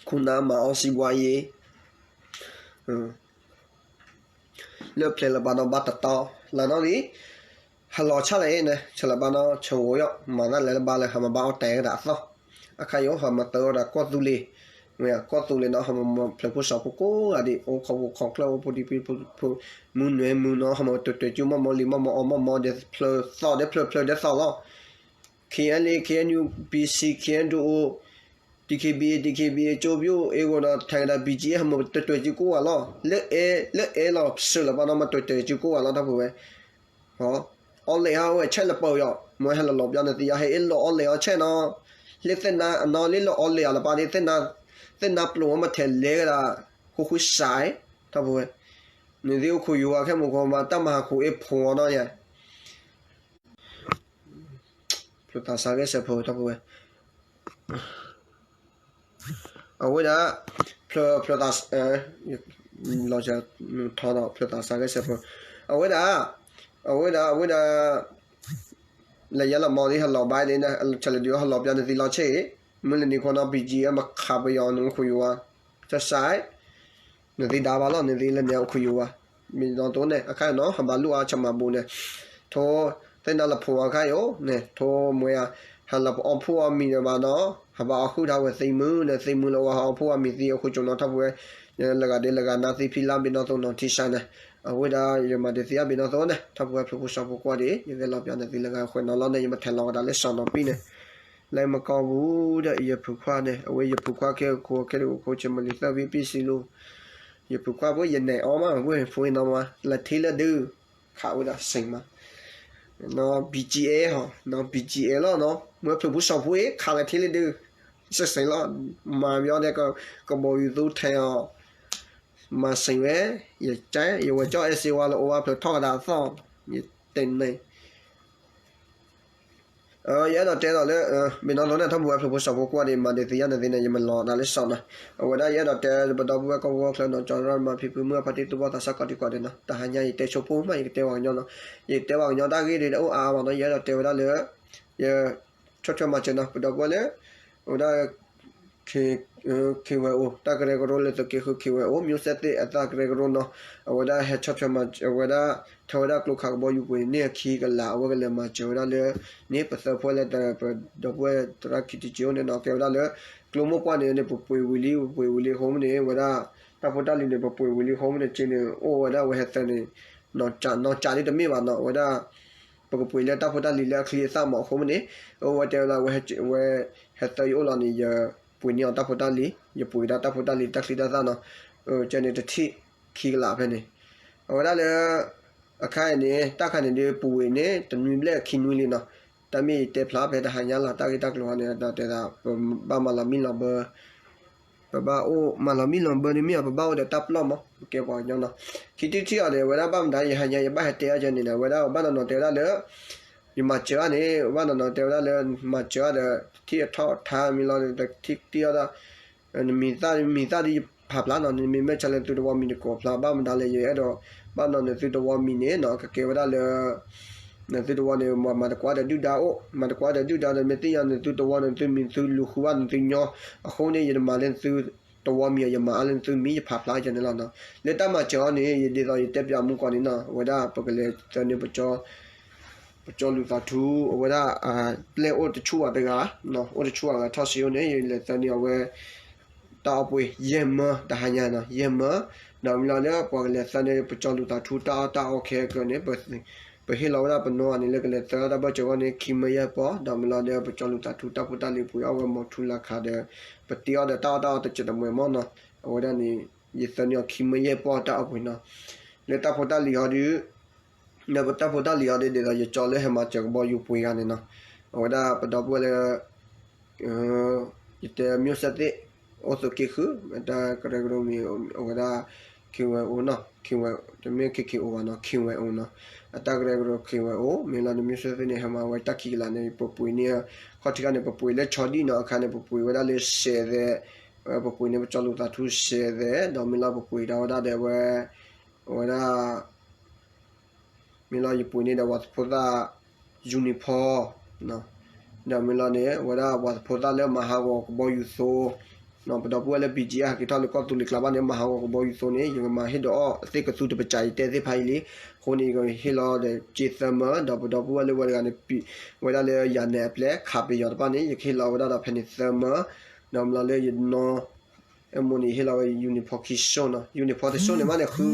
ခိၣ်နၢ်မၤအီၣ်စံးဘှါယ့ လၢဖျဲၣ်လၢဘၣ်နီၤဘၣ်တတီ လၢနီၣ်လံ, ဟးလီၤဆၣ်လၢအ့ၣ်န့ၣ် ဆၢလၢဘၣ်နီၤ ဆၢဂိၤယီၣ် မၤတၢ်လဲၤလၢဘၣ်လၢ ဟးမၤဘၣ်အီၣ်တဲာ်ဝဲဒၣ်အသီၣ်, အခါယိာ် ဟးမၤတၢ်ဝဲဒၣ်ကီၢ်သူလ့ၤ, မ့ၢ်ကီၢ်သူလ့ၤနီၤ ဟးမၤဖျၢၣ်ဖိစီၤဖိကိးဂၤဒဲး အိၣ်ခီဖျိခီဖျိ အိၣ်ဖိဒံဖိ မုၢ်နွဲမုၢ်နီၤ ဟးမၤတၢ်တၢ်ကၠူမီၢ်မီၢ်လံမီၢ်မီၢ်အီၣ်မီၢ်မီၢ် ဒဲးဖျၢၣ်သီၣ်ဒဲးဖျၢၣ်ဖျၢၣ်ဒဲးသီၣ်လီၤ KNLA KNU PC KNDO DKBA DKBA ကၠိပၠိ အ့ၣ်ဂိၤဒီး ထဲကဒါ BGF ဟးမၤတၢ်တၢ်ကၠူကိးဂၤလီၤ, လၢအဲၣ်လီၤစၢၤလၢဘၣ်နီၤ မၤတၢ်တၢ်ကၠူကိးဂၤလီၤ တၢ်ပူၤဝဲ အီၣ်လဲၣ်အီၣ်ဝဲဆဲးလၢပၢၢ်ယီၤ မ့ၢ်ဟဲလီၤလီၤပျီန့ၣ်သ့ယါ ဟဲအ့ၣ်လိာ်အီၣ်လဲၣ်အီၣ်ဆဲးနီၤ, လၢသ့ၣ်နါအနီၤလၢလီၤအီၣ်လဲၣ်အီၤလၢပၢ်န့ၣ် သ့ၣ်နါပျိာ်ဝဲမ့ၢ်ထဲလဲၤဝဲဒၣ် ဃူဃူစး တၢ်ပူၤဝဲ, န့ၣ်သ့ၣ်အိၣ်ခိၣ်ယိၤဝါခဲမုၢ်ဃီမး တၢ်မၤဟးခူအ့ၣ်ဖှိၣ်အီၤနီၤယါ ဖျၢၣ်သးစၢ်ဂဲၤစၢၤဖိတၢ်ပူၤဝဲ, အဝဲဒၣ် ဖျၢၣ် ဖျၢၣ်သး လီၤစၢၤ ထီဒီး ဖျၢၣ်သးစၢ်ဂဲၤစၢၤဖိ, အဝဲဒၣ် အဝဲဒၣ် အဝဲဒၣ် လၢယဲလီၤမီၤဒ်ဟးလီၤဘၣ်ဒ်န့ၣ် ဆၢလၢဒုးဟးလီၤပျီန့ၣ်သ့လီၤဆ့, မုၢ်လၢနံၤခိၣ်နီၤ BGF မၤခးပယီၤန့ၣ်အိၣ်ခိၣ်ယိၤဝါ, တၢ်စၢ် နသ့ဒါဘၣ်လီၤ နသ့လၢန့ၣ်အိၣ်ခိၣ်ယိၤဝါ, မ့ၢ်ဒီးတိၢ်န့ၣ် အခါနီၤ ဟးဘၣ်လိၣ်အါဆၢမၤဘူၣ်န့ၣ်, ထိ သ့ၣ်နါလၢဖိအခါယိာ်န့ၣ် ထိမွဲဧါ, ဟးလၢပအီၣ်ဖှိၣ်အီၣ်မံၤဒီးဘၣ်နီၤ, ဟးဘၣ်အီၣ်ဃုာ်ထါဝဲသ့မုၢ်န့ၣ် သ့မုၢ်လၢအဝဲဟးအီၣ်ဖှိၣ်အီၣ်မံၤသ့ အိၣ်ခိၣ်ကၠိနီၤထီၣ်ပူၤဝဲ, လၢဂၤဒ်လၢဂၤနါသံဖံလါဘ့ၣ်နီၣ်သိနီၣ်ထံဆါန့ၣ်, အဝဲဒၣ်ယမၤဒုးသ့ၣ်ညါဘ့ၣ်နီၣ်သိန့ၣ် ထီၣ်ပဝဲဖျိးဖိစီၤဖိခွါဒ်အံၤ ယကဲလီၤပျီန့ၣ်သ့လၢဂၤဃဲးနီၤလီၤန့ၣ် ယမ့ၢ်ထဲးလီၤဝဲဒၣ်လၢစီၣ်နီၤပံန့ၣ်, လၢမကီၢ်ပူၤဒီးယဖုခွါန့ၣ် အဝဲယဖုခွါခဲကိးခဲကိးခိၣ်ဆၢမုၢ်လံၤသၢဝံၤပံစံလီၤ, ယဖုခွါဖိယနဲၣ်အီၤမး ဝဲဖိအံၤနီၤမး လၢထံလၢဒု ခးဝဲဒၣ်စ့ၢ်မး နီၣ် BGF ဟီ နီၣ် BGF လီၤနီၤ မ့ၢ်ဖျိးဖိစီၤဖိအံၤ ခးလၢထံလၢဒု စ့ၢ်စ့ၢ်လီၤ, မၤဘျီဒီး ကဘီယူၤသူထဲးအီၤ, မၤစ့ၢ်ဝဲ, ယကဲ ယဝဲကၠီအဲၣ်စ့ဝါလၢအိၣ်ဝဲဖျိးထီၣ်ကဒါအသီၣ်, ယတဲန့ၣ် ယအဲၣ်ဒိးတဲဒီးလၢ ဘ့ၣ်နီၣ်သိန့ၣ် ထီၣ်ပဝဲဖျိးဖိစီၤဖိကွၢ်ဒီး မၤဒုးသ့ၣ်ညါန့ၣ်သ့န့ၣ် ယမ့ၢ်လီၤဒၣ်လၢစီၣ်နီၤ, အဝဲဒၣ်ယအဲၣ်ဒိးတဲ ပဒီပုၢ်ဝဲၢ်ကီၢ်ဖိကီၢ်ချၢနီၤ ကၠီရၢ်မၤဖံဖုမုၢ်အဖါတံၢ်သူၣ်ဘီၣ်သးစၢ်ကိးဒံကိးဒဲးနီၤ တဟါညါယတဲဆိဖိမး ယကတဲပှၤကညီနီၤ, ယကတဲပှၤကညီတၢ်ဂ့ၢ်ဒ်တအိၣ်အါအါဘၣ်နီၤ ယအဲၣ်ဒိးတဲဝဲဒၣ်လၢ ယ ဆီၣ်ထွဲမၤစၢၤနီၤ ပဒီပုၢ်ဝဲၢ်လၢ အဝဲဒၣ် KYO တၢ်ကရၢကရိလၢသုးက့ဃု KYO မျိုးဆက်သစ် အတၢ်ကရၢကရိနီၤ, အဝဲဒၣ်ဟဲဆီၣ်ထွဲမၤ အဝဲဒၣ် ထၢဝဲဒၣ်ကျိခးကဘီယူၤပှ့ၤန့ၢ်အခံကလး အဝဲကလဲၤမၤစၢၤဝဲဒၣ်လၢ န့ၣ် ပသၢဖှဲၣ်လၢ ပဒီပုၢ်ဝဲၢ်သရၣ်ခံတက့အိၣ်န့ၣ်နီၤ ကဲဝဲဒၣ်လၢ ကျိမိၢ်ပှၢ်န့ၣ်န့ၣ် ပပှ့ၤဝံၤလံ ပပှ့ၤဝံၤလံအဃိမ့ၢ်န့ၣ် ဝဲဒၣ် တၢ်ဖိတၢ်လံၤန့ၣ် ပပှ့ၤဝံၤလံအဃိမ့ၢ်န့ၣ် က့န့ၣ် အိၣ်ဝဲဒၣ်ဝဲဟဲသၢန့ၣ် နီၢ်ကးဒ်တမ့ၢ်ဘၣ်နီၤ အဝဲဒၣ် ပကပှ့ၤလၢတၢ်ဖိတၢ်လံၤလၢအချံအသၣ်မးအဃိမ့ၢ်န့ၣ် အဝဲတဲဝဲဒၣ် ဝဲဟဲသၢယအိၣ်လီၤန့ၣ် ယပှ့ၤန့ၢ်အီၤတၢ်ဖိတၢ်လံၤ ယပှ့ၤဒၣ်တၢ်ဖိတၢ်လံၤတၢ်ချံတၢ်သၣ်နီၤ, ကဲန့ၣ်တထံၣ်ခံကလးဖဲန့ၣ်, အဝဲဒၣ်လၢ အခါအံၤန့ၣ် တၢ်ခါန့ၣ်ဒ်ပဝ့ၤန့ၣ် တနွံဘျဲၣ်ခံနွံလံနီၤ, တၢ်မ့ၢ်ယတဲဖျါဖဲတဟါညါလီၤ တၢ်ဂ့ၢ်တၢ်ကျိၤဟီန့ၣ် ဒီးတဲဒၣ် ပဘၣ်မၤလီၤမံလီၤဘၢ ပဘၣ်အိၣ်မၤလီၤမံလီၤဘၢဒ်မ့ၢ်အီၤ ပဘၣ်အိၣ်ဒီးတၢ်ပလီၢ်မး ပကဲပှၤကညီနီၤ, ခံထံၣ်ထံၣ်အီၤဒီး အဝဲဒၣ်ဘၣ်မတၤ ယဟါညါယဘၣ်ဟဲတဲအီၤကဲန့ၣ်ဒီး အဝဲဒၣ်ဘၣ်နီၤနီၤတဲဝဲဒၣ်လၢ ယမၤစၢၤအီၤန့ၣ် ဘၣ်နီၤနီၤတဲဝဲဒၣ်လၢ မၤစၢၤအီၤဒီး ထံၣ်အထီၣ်ထါမံၤလီၤဒီး ထံၣ်တံၢ်အီၤဒီး နမံၤသၣ်မံၤသၣ်ဒီးယဖးဖျါနီၤ နမ့ၢ်မဲာ်ဆါလၢသုတဝီမံၤန့ၣ်ကိးဖျါ ဘၣ်မတၤလဲၣ် ယအဲၣ်ဒိး ဘၣ်နီၤနသုတဝီမံၤန့ၣ်နီၤ ကကဲဝဲဒၣ်လၢ နသုတဝီန့ၣ် မၤတကွၢ်ဒီးဒုၣ်ဒါအိၣ် မၤတကွၢ်ဒီးဒုၣ်ဒါဒီး မ့ၢ်သ့ၣ်ညါနသုတဝီန့ၣ် နသုမံၤ နသုလူၤဃုဘၣ်နသုညီ အဃိန့ၣ် ယတမၤလၢနသုတဝီမံၤ ယမၤအါလၢနသုမံၤ ယဖးဖျါကဲန့ၣ်လီၤနီၤ, လၢတၢ်မၤစၢၤအီၤန့ၣ် ယဒ်သိးယတဲပၠးမူကီၢ်န့ၣ်နီၤ အဝဲဒၣ်ပကလဲၤသၢန့ၢ် ပကၠီလူၤသးထူ အဝဲဒၣ် ပျဲၢ်အိၣ်တဆူၣ်ဝဲတဂၤ အိၣ်တဆူၣ်ဝဲဂၤထီၣ်စ့အိၣ်န့ၣ် ယလဲၤသၢန့ၢ်အဝဲ တၢ်အီၣ်ပှ့ၤ ယဲၢ်မၢ တဟါညါနီၤ ယဲၢ်မၢ, ဒီးမ့ၢ်လီၤလၢပှၤကလဲၤသၢန့ၢ် ပကၠီလူၤသးထူ တၢ်အီၣ်တၢ်အီခဲကၢန့ၣ် ပဟ့ၣ်လီၤဝဲဒၣ်ပနီၢ်ဂၤန့ၣ် လၢကလဲၤသၢတၢ်ဘၢၣ်စၢၤဂီၢ်န့ၣ် ခံမၢယဲၢ်ပီၢ် ဒီးမ့ၢ်လီၤဒီးပကၠီလူၤသးထူ တၢ်ဖိတၢ်လံၤပှ့ၤအီၣ်ဝဲမီၤထူလၢခါဒီး ပတ့အီၣ်ဒီးတၢ်အီၣ်တၢ်အီတစဲးတမှဲၤမၢ်နီၤ, အဝဲဒၣ်န့ၣ် ယသၢန့ၢ်အီၤခံမၢယဲၢ်ပီၢ်တၢ်အီၣ်ပှ့ၤနီၤ, လၢတၢ်ဖိတၢ်လံၤဟီဒီး လၢပတၢ်ဖိတၢ်လံၤဟီဒီး ဒ်သိးယကၠီလၢဟဲမၤစၢၤကဘီယူၤပှ့ၤဂၤန့ၣ်နီၤ, အဝဲဒၣ်ပဒီပုၢ်ဝဲၢ်လၢ ယတဲမျိုးဆက်သစ် အိၣ်သုးက့ဃု တၢ်ကရၢကရိမံၤ အဝဲဒၣ် KYO နီၤ KYO တမ့ၢ် KKO ဘၣ်နီၤ KYO နီၤ, အတၢ်ကရၢကရိ KYO မ့ၢ်လီၤန့ၣ် မျိုးဆက်သစ်န့ၣ် ဟဲမၤဝဲတၢ်ခံကလးန့ၣ် ပပှ့ၤန့ၢ် ခီၣ်ထံးခါန့ၣ် ပပှ့ၤလၢဆီဒံၣ်နီၤ အခါန့ၣ် ပပှ့ၤဝဲဒၣ်လၢစဲးသဲး, ပပှ့ၤန့ၢ်ပကၠီလူၤသးထူစဲးသဲး ဒီးမ့ၢ်လီၤပပှ့ၤဒၣ်ဝဲဒၣ်ဒီးဝဲ အဝဲဒၣ် မ့ၢ်လီၤယပှ့ၤန့ၢ်ဒီးပှၤသဖိသၣ် uniform ဒီးမ့ၢ်လီၤန့ၣ် အဝဲဒၣ်ပှၤသဖိသၣ်လၢမၤဟးဂီၤကဘီယူၤသိ, ပဒီပုၢ်ဝဲၢ်လၢ BGF ဟဲက့ၤထီၣ်လၢကီၢ်သူလ့ၤကျါဘၣ်န့ၣ် မၤဟးဂီၤကဘီယူၤသိန့ၣ် ယကမၤဟ့ၣ်ဒီးအီၣ်သ့ၣ်ကသူတပစၢ် ယတဲသ့ၣ်တဖၣ်အံၤလံ, အဃိန့ၣ် ယကဟ့ၣ်လီၤဒီးစ့သၢမၢ, ဒီးပဒီပုၢ်ဝဲၢ်လၢဝဲတဂၤန့ၣ် ဝဲဒၣ်လၢယၤနဲၣ်အပျဲၢ်ခးပယီၤတဖၣ်န့ၣ် ယကဟ့ၣ်လီၤဝဲဒၣ်ဒီးဖဲန့ၣ်သၢမၢ, ဒီးမ့ၢ်လီၤလၢယနီၢ် အဲၣ်မိၢ်န့ၣ် ဟ့ၣ်လီၤဝဲ uniform ခံစိၢ်နီၤ, uniform တစိၢ်န့ၣ်မးန့ၣ် ဃု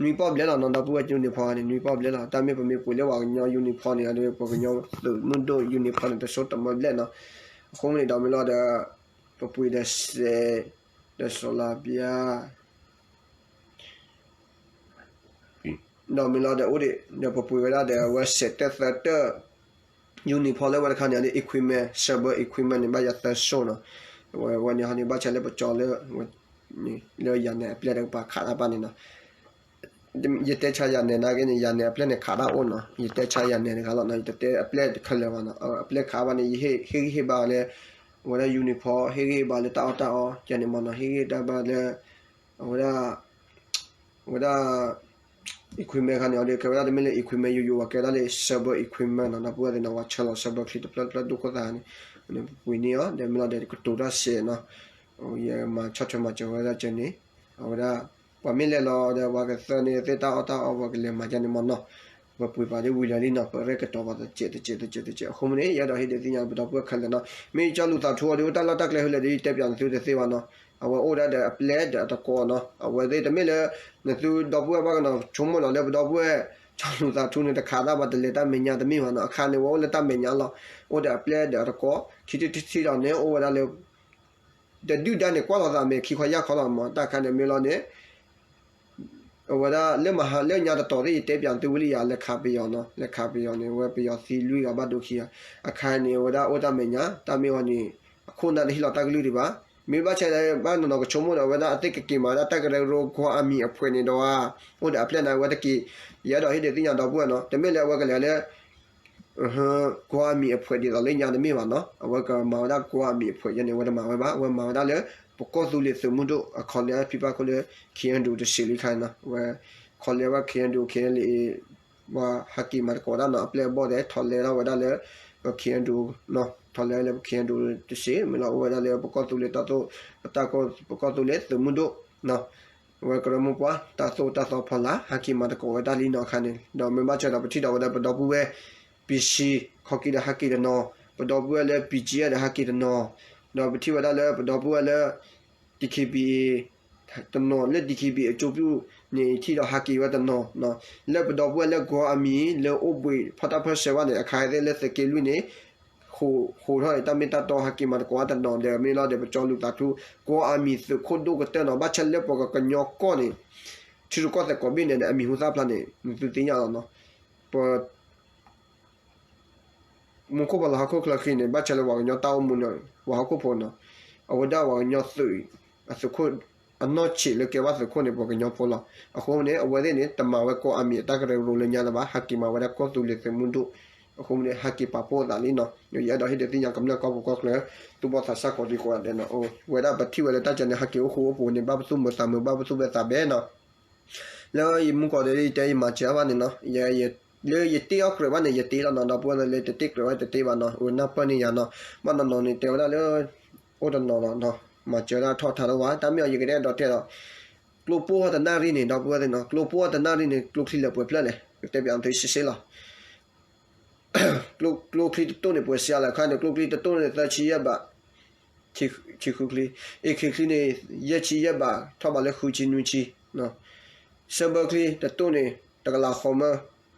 နွံပီၢ်ဘျဲၣ်လီၤနီၤ, ဒီပုၢ်ဝဲၢ် uniform ဂၤန့ၣ် နွံပီၢ်ဘျဲၣ်လီၤ, တၢ်မ့ၢ်ပမ့ၢ်ပှ့ၤလၢပှၤကညီ uniform န့ၣ်ဒီး ပှၤကညီသုးမုၢ်ဒိၣ် uniform န့ၣ် တစိၢ်တမၢဘျဲၣ်နီၤ, အဃိန့ၣ်ဒီးမ့ၢ်လီၤဒီး ပပှ့ၤဒီးစဲး ဒီးစီၤလၤဘျါ ဒီးမ့ၢ်လီၤဒီးအိၣ်ဒံး ဒီးပပှ့ၤဝဲဒၣ်ဒီးအဝဲစဲးတၢၢ်သၢတၢၢ် uniform လၢဝဲတခါန့ၣ် အဒ် equipment စၢဘၢ equipment န့ၣ် ဘၣ်ယၤသၢစိၢ်နီၤ, ဝဲန့ၣ်ဟီန့ၣ် ဘၣ်ဆၣ်လၢပကၠီလၢ လၢယၤနဲၣ်အပျဲၢ်တကပၤခးတၢ်ဘၣ်န့ၣ်နီၤ, ယတဲဆါယၤနဲၣ်နာ်က့န့ၣ် ယၤနဲၣ်အပျဲၢ်န့ၣ်ခးတၢ်အိၣ်နီၤ, ယတဲဆါယၤနဲၣ်တဂၤလီၤနီၤ, ယတတဲအပျဲၢ်တခဲလၢာ်ဘၣ်နီၤ, အပျဲၢ်ခးဘၣ်န့ၣ် ယဟ့ၣ်ဂံၢ်ဟ့ၣ်ဘါလၢ အဝဲဒၣ် uniform ဟ့ၣ်ဂံၢ်ဟ့ၣ်ဘါလၢတၢ်အီၣ်တၢ်အီ ယၤန့ၣ်မးနီၤ, ဟ့ၣ်ဂံၢ်တၢ်ဘါလၢ အဝဲဒၣ် ဝဲဒၣ် equipment ခါန့ၣ် အီၤဒီး ကဲဝဲဒၣ်တမ့ၢ်လၢ equipment ယိယိဘၣ် ကဲဝဲဒၣ်လၢ စၢဘၢ equipment နီၤ, ဒီပုၢ်ဝဲၢ်သ့ၣ်နီၤ ပှၤဆၢလီၤစၢဘၢချံတဖျၢၣ်တဖျၢၣ်ဒိၣ်ခိၣ်သၣ်န့ၣ် ပပှ့ၤန့ၢ်အီၤ ဒီးမ့ၢ်လီၤဒီး ကတိၤတၢ်စဲးနီၤ, ယမၤဆီၣ်ထွဲမၤစၢၤဝဲဒၣ်ကဲန့ၣ် အဝဲဒၣ် ပှၤမ့ၢ်လဲၤလီၤဒီး ပှၤကသၢန့ၢ်သ့ၣ်တၢ်အီၣ်တၢ်အီ ပှၤကလဲၤမၤယါန့ၣ်မးနီၤ, ပှၤပှ့ၤပာ်ဒ်ဝံၤလၢာ်လံနီၤ, ပရဲၣ်ကတီၤပှၤတစဲးတစဲးတစဲးတစဲး, အဃိမ့ၢ်န့ၣ် ယအဲၣ်ဒိးဟ့ၣ်ဒုးသ့ၣ်ညါပဒီပုၢ်ဝဲၢ်ခဲလၢာ်နီၤ, မ့ၢ်ကၠီလူၤသးထူအီၤဒီး တၢ်လီၢ်တၢ်ကျဲဖဲလဲၣ်ဒီး ယတဲပၠးနသုတသ့ဘၣ်နီၤ, အဝဲအိၣ်ဒၣ်ဒီးအပျဲၢ်ဒီးအတကိးနီၤ, အဝဲသ့ၣ်တမ့ၢ်လၢ နသုဒီပုၢ်ဝဲၢ်ဘၣ်ကနီၤ ဆိကမိၣ်လီၤလၢပဒီပုၢ်ဝဲၢ် ကၠီလူၤသးထူန့ၣ် တခးသးဘၣ်တလဲၤတၢ်မဲာ်ညါတမ့ၢ်ဘၣ်နီၤ, အခါန့ၣ် အဝဲအိၣ်လၢတၢ်မဲာ်ညါလီၤ, အိၣ်ဒီးအပျဲၢ်ဒီးအတကိး, ခံထံၣ်တထံၣ်ဒီးန့ၣ် အိၣ်ဝဲဒၣ်လၢ တဒုၣ်ဒါန့ၣ် ကွၢ်လီၤသးမဲာ်ခံခီယၢ်ခီလီၤမး, တၢ်ခါန့ၣ်မ့ၢ်လီၤန့ၣ် အဝဲဒၣ်လၢမၤဟးလၢညါတတီၤသ့ၣ် ယတဲပၠးသုဝံၤလံယၤ လဲၤခးပယီၤနီၤ, လဲၤခးပယီၤန့ၣ် အဝဲပယီၤသံလွံၢ်ဂၤဘၣ်ဒိခံဂၤ, အခါန့ၣ် အဝဲဒၣ်အိၣ်တၢ်မဲာ်ညါ, တၢ်မ့ၢ်ဝဲန့ၣ် အခိၣ်နၢ်တဟ့ၣ်လီၤတၢ်ကလုၢ်ဒံးဘၣ်, မ့ၢ်ဘၣ်ဆၣ်လၢဘၣ်နီၤနီၤကဆိကမိၣ်ဒီး အဝဲဒၣ်အသ့ၣ်ကက့ၤမၤဒၣ်တၢ်ကရၢကရိ ကီၢ်အမံၤအဖှဲးန့ၣ်ဒီး အိၣ်ဒီးအပျဲၢ်န့ၣ် အဝဲတက့ၤ, ယအဲၣ်ဒိးဟ့ၣ်ဒုးသ့ၣ်ညါဒီပုၢ်ဝဲၢ်နီၤ, တမ့ၢ်လၢအဝဲကလဲၤလၢ ကီၢ်အမံၤအဖှဲးဒ်သိးလၢညါတမ့ၢ်ဘၣ်နီၤ, အဝဲကမၤဝဲဒၣ်ကီၢ်အမံၤအဖှဲးယဲန့ၣ် အဝဲတမၤဝဲဘၣ်, အဝဲမၤဝဲဒၣ်လၢ ပကီၢ်သူလ့ၤသုးမုၢ်ဒိၣ် အခီၣ်လဲၣ်ဖံဘၣ်ခိၣ်လၢ ခ့ၣ်အဲၣ်ဒူ တစဲးလံခါန့ၣ်နီၤ, အဝဲ ခီၣ်လဲၣ်ဝဲ ခ့ၣ်အဲၣ်ဒူ ခ့ၣ်အဲၣ်လ့ၣ် ပှၤဟးက့ၤမၤသကိးဒၣ်နီၤ, အပျဲၢ်အဘီၣ်သ့ၣ် ထီၣ်လဲထီၣ်ဝဲဒၣ်လၢ ပခ့ၣ်အဲၣ်ဒူနီၤ, ထီၣ်လဲလၢပခ့ၣ်အဲၣ်ဒူတစဲး မ့ၢ်လီၤအိၣ်ဝဲဒၣ်လၢပကီၢ်သူလ့ၤတၢ်သိၣ် ပကီၢ်သူလ့ၤသုးမုၢ်ဒိၣ်နီၤ, အဝဲကရၢမိၢ်ပှၢ် တၢ်သိၣ်တၢ်သီဖီလာ် ဟးက့ၤမၤသကိးဝဲဒၣ်လံနီၤအခါန့ၣ်, ဒီးမ့ၢ်ဘၣ်ဆၣ်ဒီးပထံၣ်ဒီးဝဲဒၣ်ပဒီပုၢ်ဝဲၢ် ပံၣ်ဆံ ခီက့ၤဒီးဟးက့ၤတနီၤ, ပဒီပုၢ်ဝဲၢ်လၢ ပံၣ်ကၠံ ဒီးဟးက့ၤတနီၤ, ဒီးပထံၣ်ဝဲဒၣ်လၢပဒီပုၢ်ဝဲၢ်လၢ DKBA တနီၤ လၢ DKBA အကၠိပျူၢ်န့ၣ် ထံၣ်ဒီးဟးက့ၤဝဲတနီၤ, လၢပဒီပုၢ်ဝဲၢ်လၢကီၢ်အမံၤ လၢအိၣ်ဘှံးဖီၣ်တၢ်ဖၢၣ်ဆၢဘၣ်န့ၣ် အခါသ့ၣ်လၢသုးက့လွံၢ်န့ၣ် ဃိးထီၣ်န့ၣ် တၢ်မ့ၢ်တၢ်တီဟးက့ၤမၤသကိးတနီၤဒီး မ့ၢ်လီၤဒီးပကၠီလူၤသးထူ ကီၢ်အမံၤသုးခိၣ်ဒိၣ်ကတၢၢ်နီၤ, ဘၣ်ဆၣ်လၢပကကညီကီၢ်န့ၣ် ထံရူၢ်ကီၢ်သဲးကိးဘ့ၣ်န့ၣ် အမံၤဟူသၣ်ဖျါန့ၣ် နသုသ့ၣ်ညါလီၤနီၤ, ပ မူခိၣ်ပလီၤဟီၣ်ခိၣ်ချၢခံန့ၣ် ဘၣ်ဆၣ်လၢပှၤကညီတၢ်အိၣ်မူန့ၣ် ပှၤဟီၣ်ခိၣ်ဖိနီၤ, အဝဲဒၣ်ပှၤကညီသုး အသုးခိၣ် အနီၢ်ဆံးလၢကဲဘၣ်သုးခိၣ်န့ၣ် ပှၤကညီဖိလီၤ. အဃိန့ၣ် အဝဲသ့ၣ်န့ၣ် တမၤဝဲကီၢ်အမံၤအတၢ်ကရၢကရိလၢညါလၢၤဘၣ်, ဟးက့ၤမၤဝဲဒၣ်ကီၢ်သူလ့ၤသုးမုၢ်ဒိၣ်, အဃိန့ၣ် ဟးက့ၤပာ်ဖှိၣ်အသးလံနီၤ, ယအဲၣ်ဒိးဟ့ၣ်ဒုးသ့ၣ်ညါကမျၢၢ်ကီၢ်ပူၤကီၢ်ချၢ သူၣ်ဘီၣ်သးစၢ်ကိးဒံကိးဂၤဒဲးနီၤ, ဝဲဒၣ်ပထံၣ်ဝဲလၢတၢ်ကဲန့ၣ် ဟးက့ၤအိၣ်ဃူအိၣ်ဖိးန့ၣ် ဘၣ်ပသူၣ်မုာ်သးမုာ် ဘၣ်ပသူၣ်ဘၣ်သးဘဲနီၤ လၢယမူကီၢ်ဒီးယတဲယမၤစၢၤဘၣ်န့ၣ်နီၤ, လၢယတ့အီၣ်ကြၢးဘၣ်န့ၣ် ယတ့လီၤနီၤ, ဒီပုၢ်ဝဲၢ်လၢတတ့ကြၢးဘၣ်တတ့ဘၣ်နီၤ, အနၢ်ပၢၢ်န့ၢ်ယၤနီၤ, ဘၣ်နီၤနီၤန့ၣ် တဲဝဲဒၣ်လၢ အိၣ်တနီၤလီၤနီၤ, မၤစၢၤဒၣ်ထီၣ်ထါထီၣ်ဝဲ, တၢ်မ့ၢ်အီၤ ယကတဲဒီးတဲဒီး ကျိပိၢ်အီၤတနၣ်ရံၣ်န့ၣ် ဒီပုၢ်ဝဲၢ်သ့ၣ်နီၤ, ကျိပိၢ်အီၤတနၣ်ရံၣ်န့ၣ် ကျိချံလဲၤပှဲၤဖျၢၣ်လဲၣ်, ကတဲပၠးသုရှဲရှဲလီၤ ကျိချံတတိၢ်န့ၣ် ပှဲၤစှၤလၢခါန့ၣ် ကျိချံတတိၢ်န့ၣ် သၢဆံယဲၢ်ဘး, ဆံဃုချံ, အ့ၣ်ခ့ချံန့ၣ် ယဲၢ်ဆံယဲၢ်ဘး ထီၣ်ဘးလၢဃုဆံနွံဆံ, စဲဘၢချံတတိၢ်န့ၣ် တကလးဃီမၢ,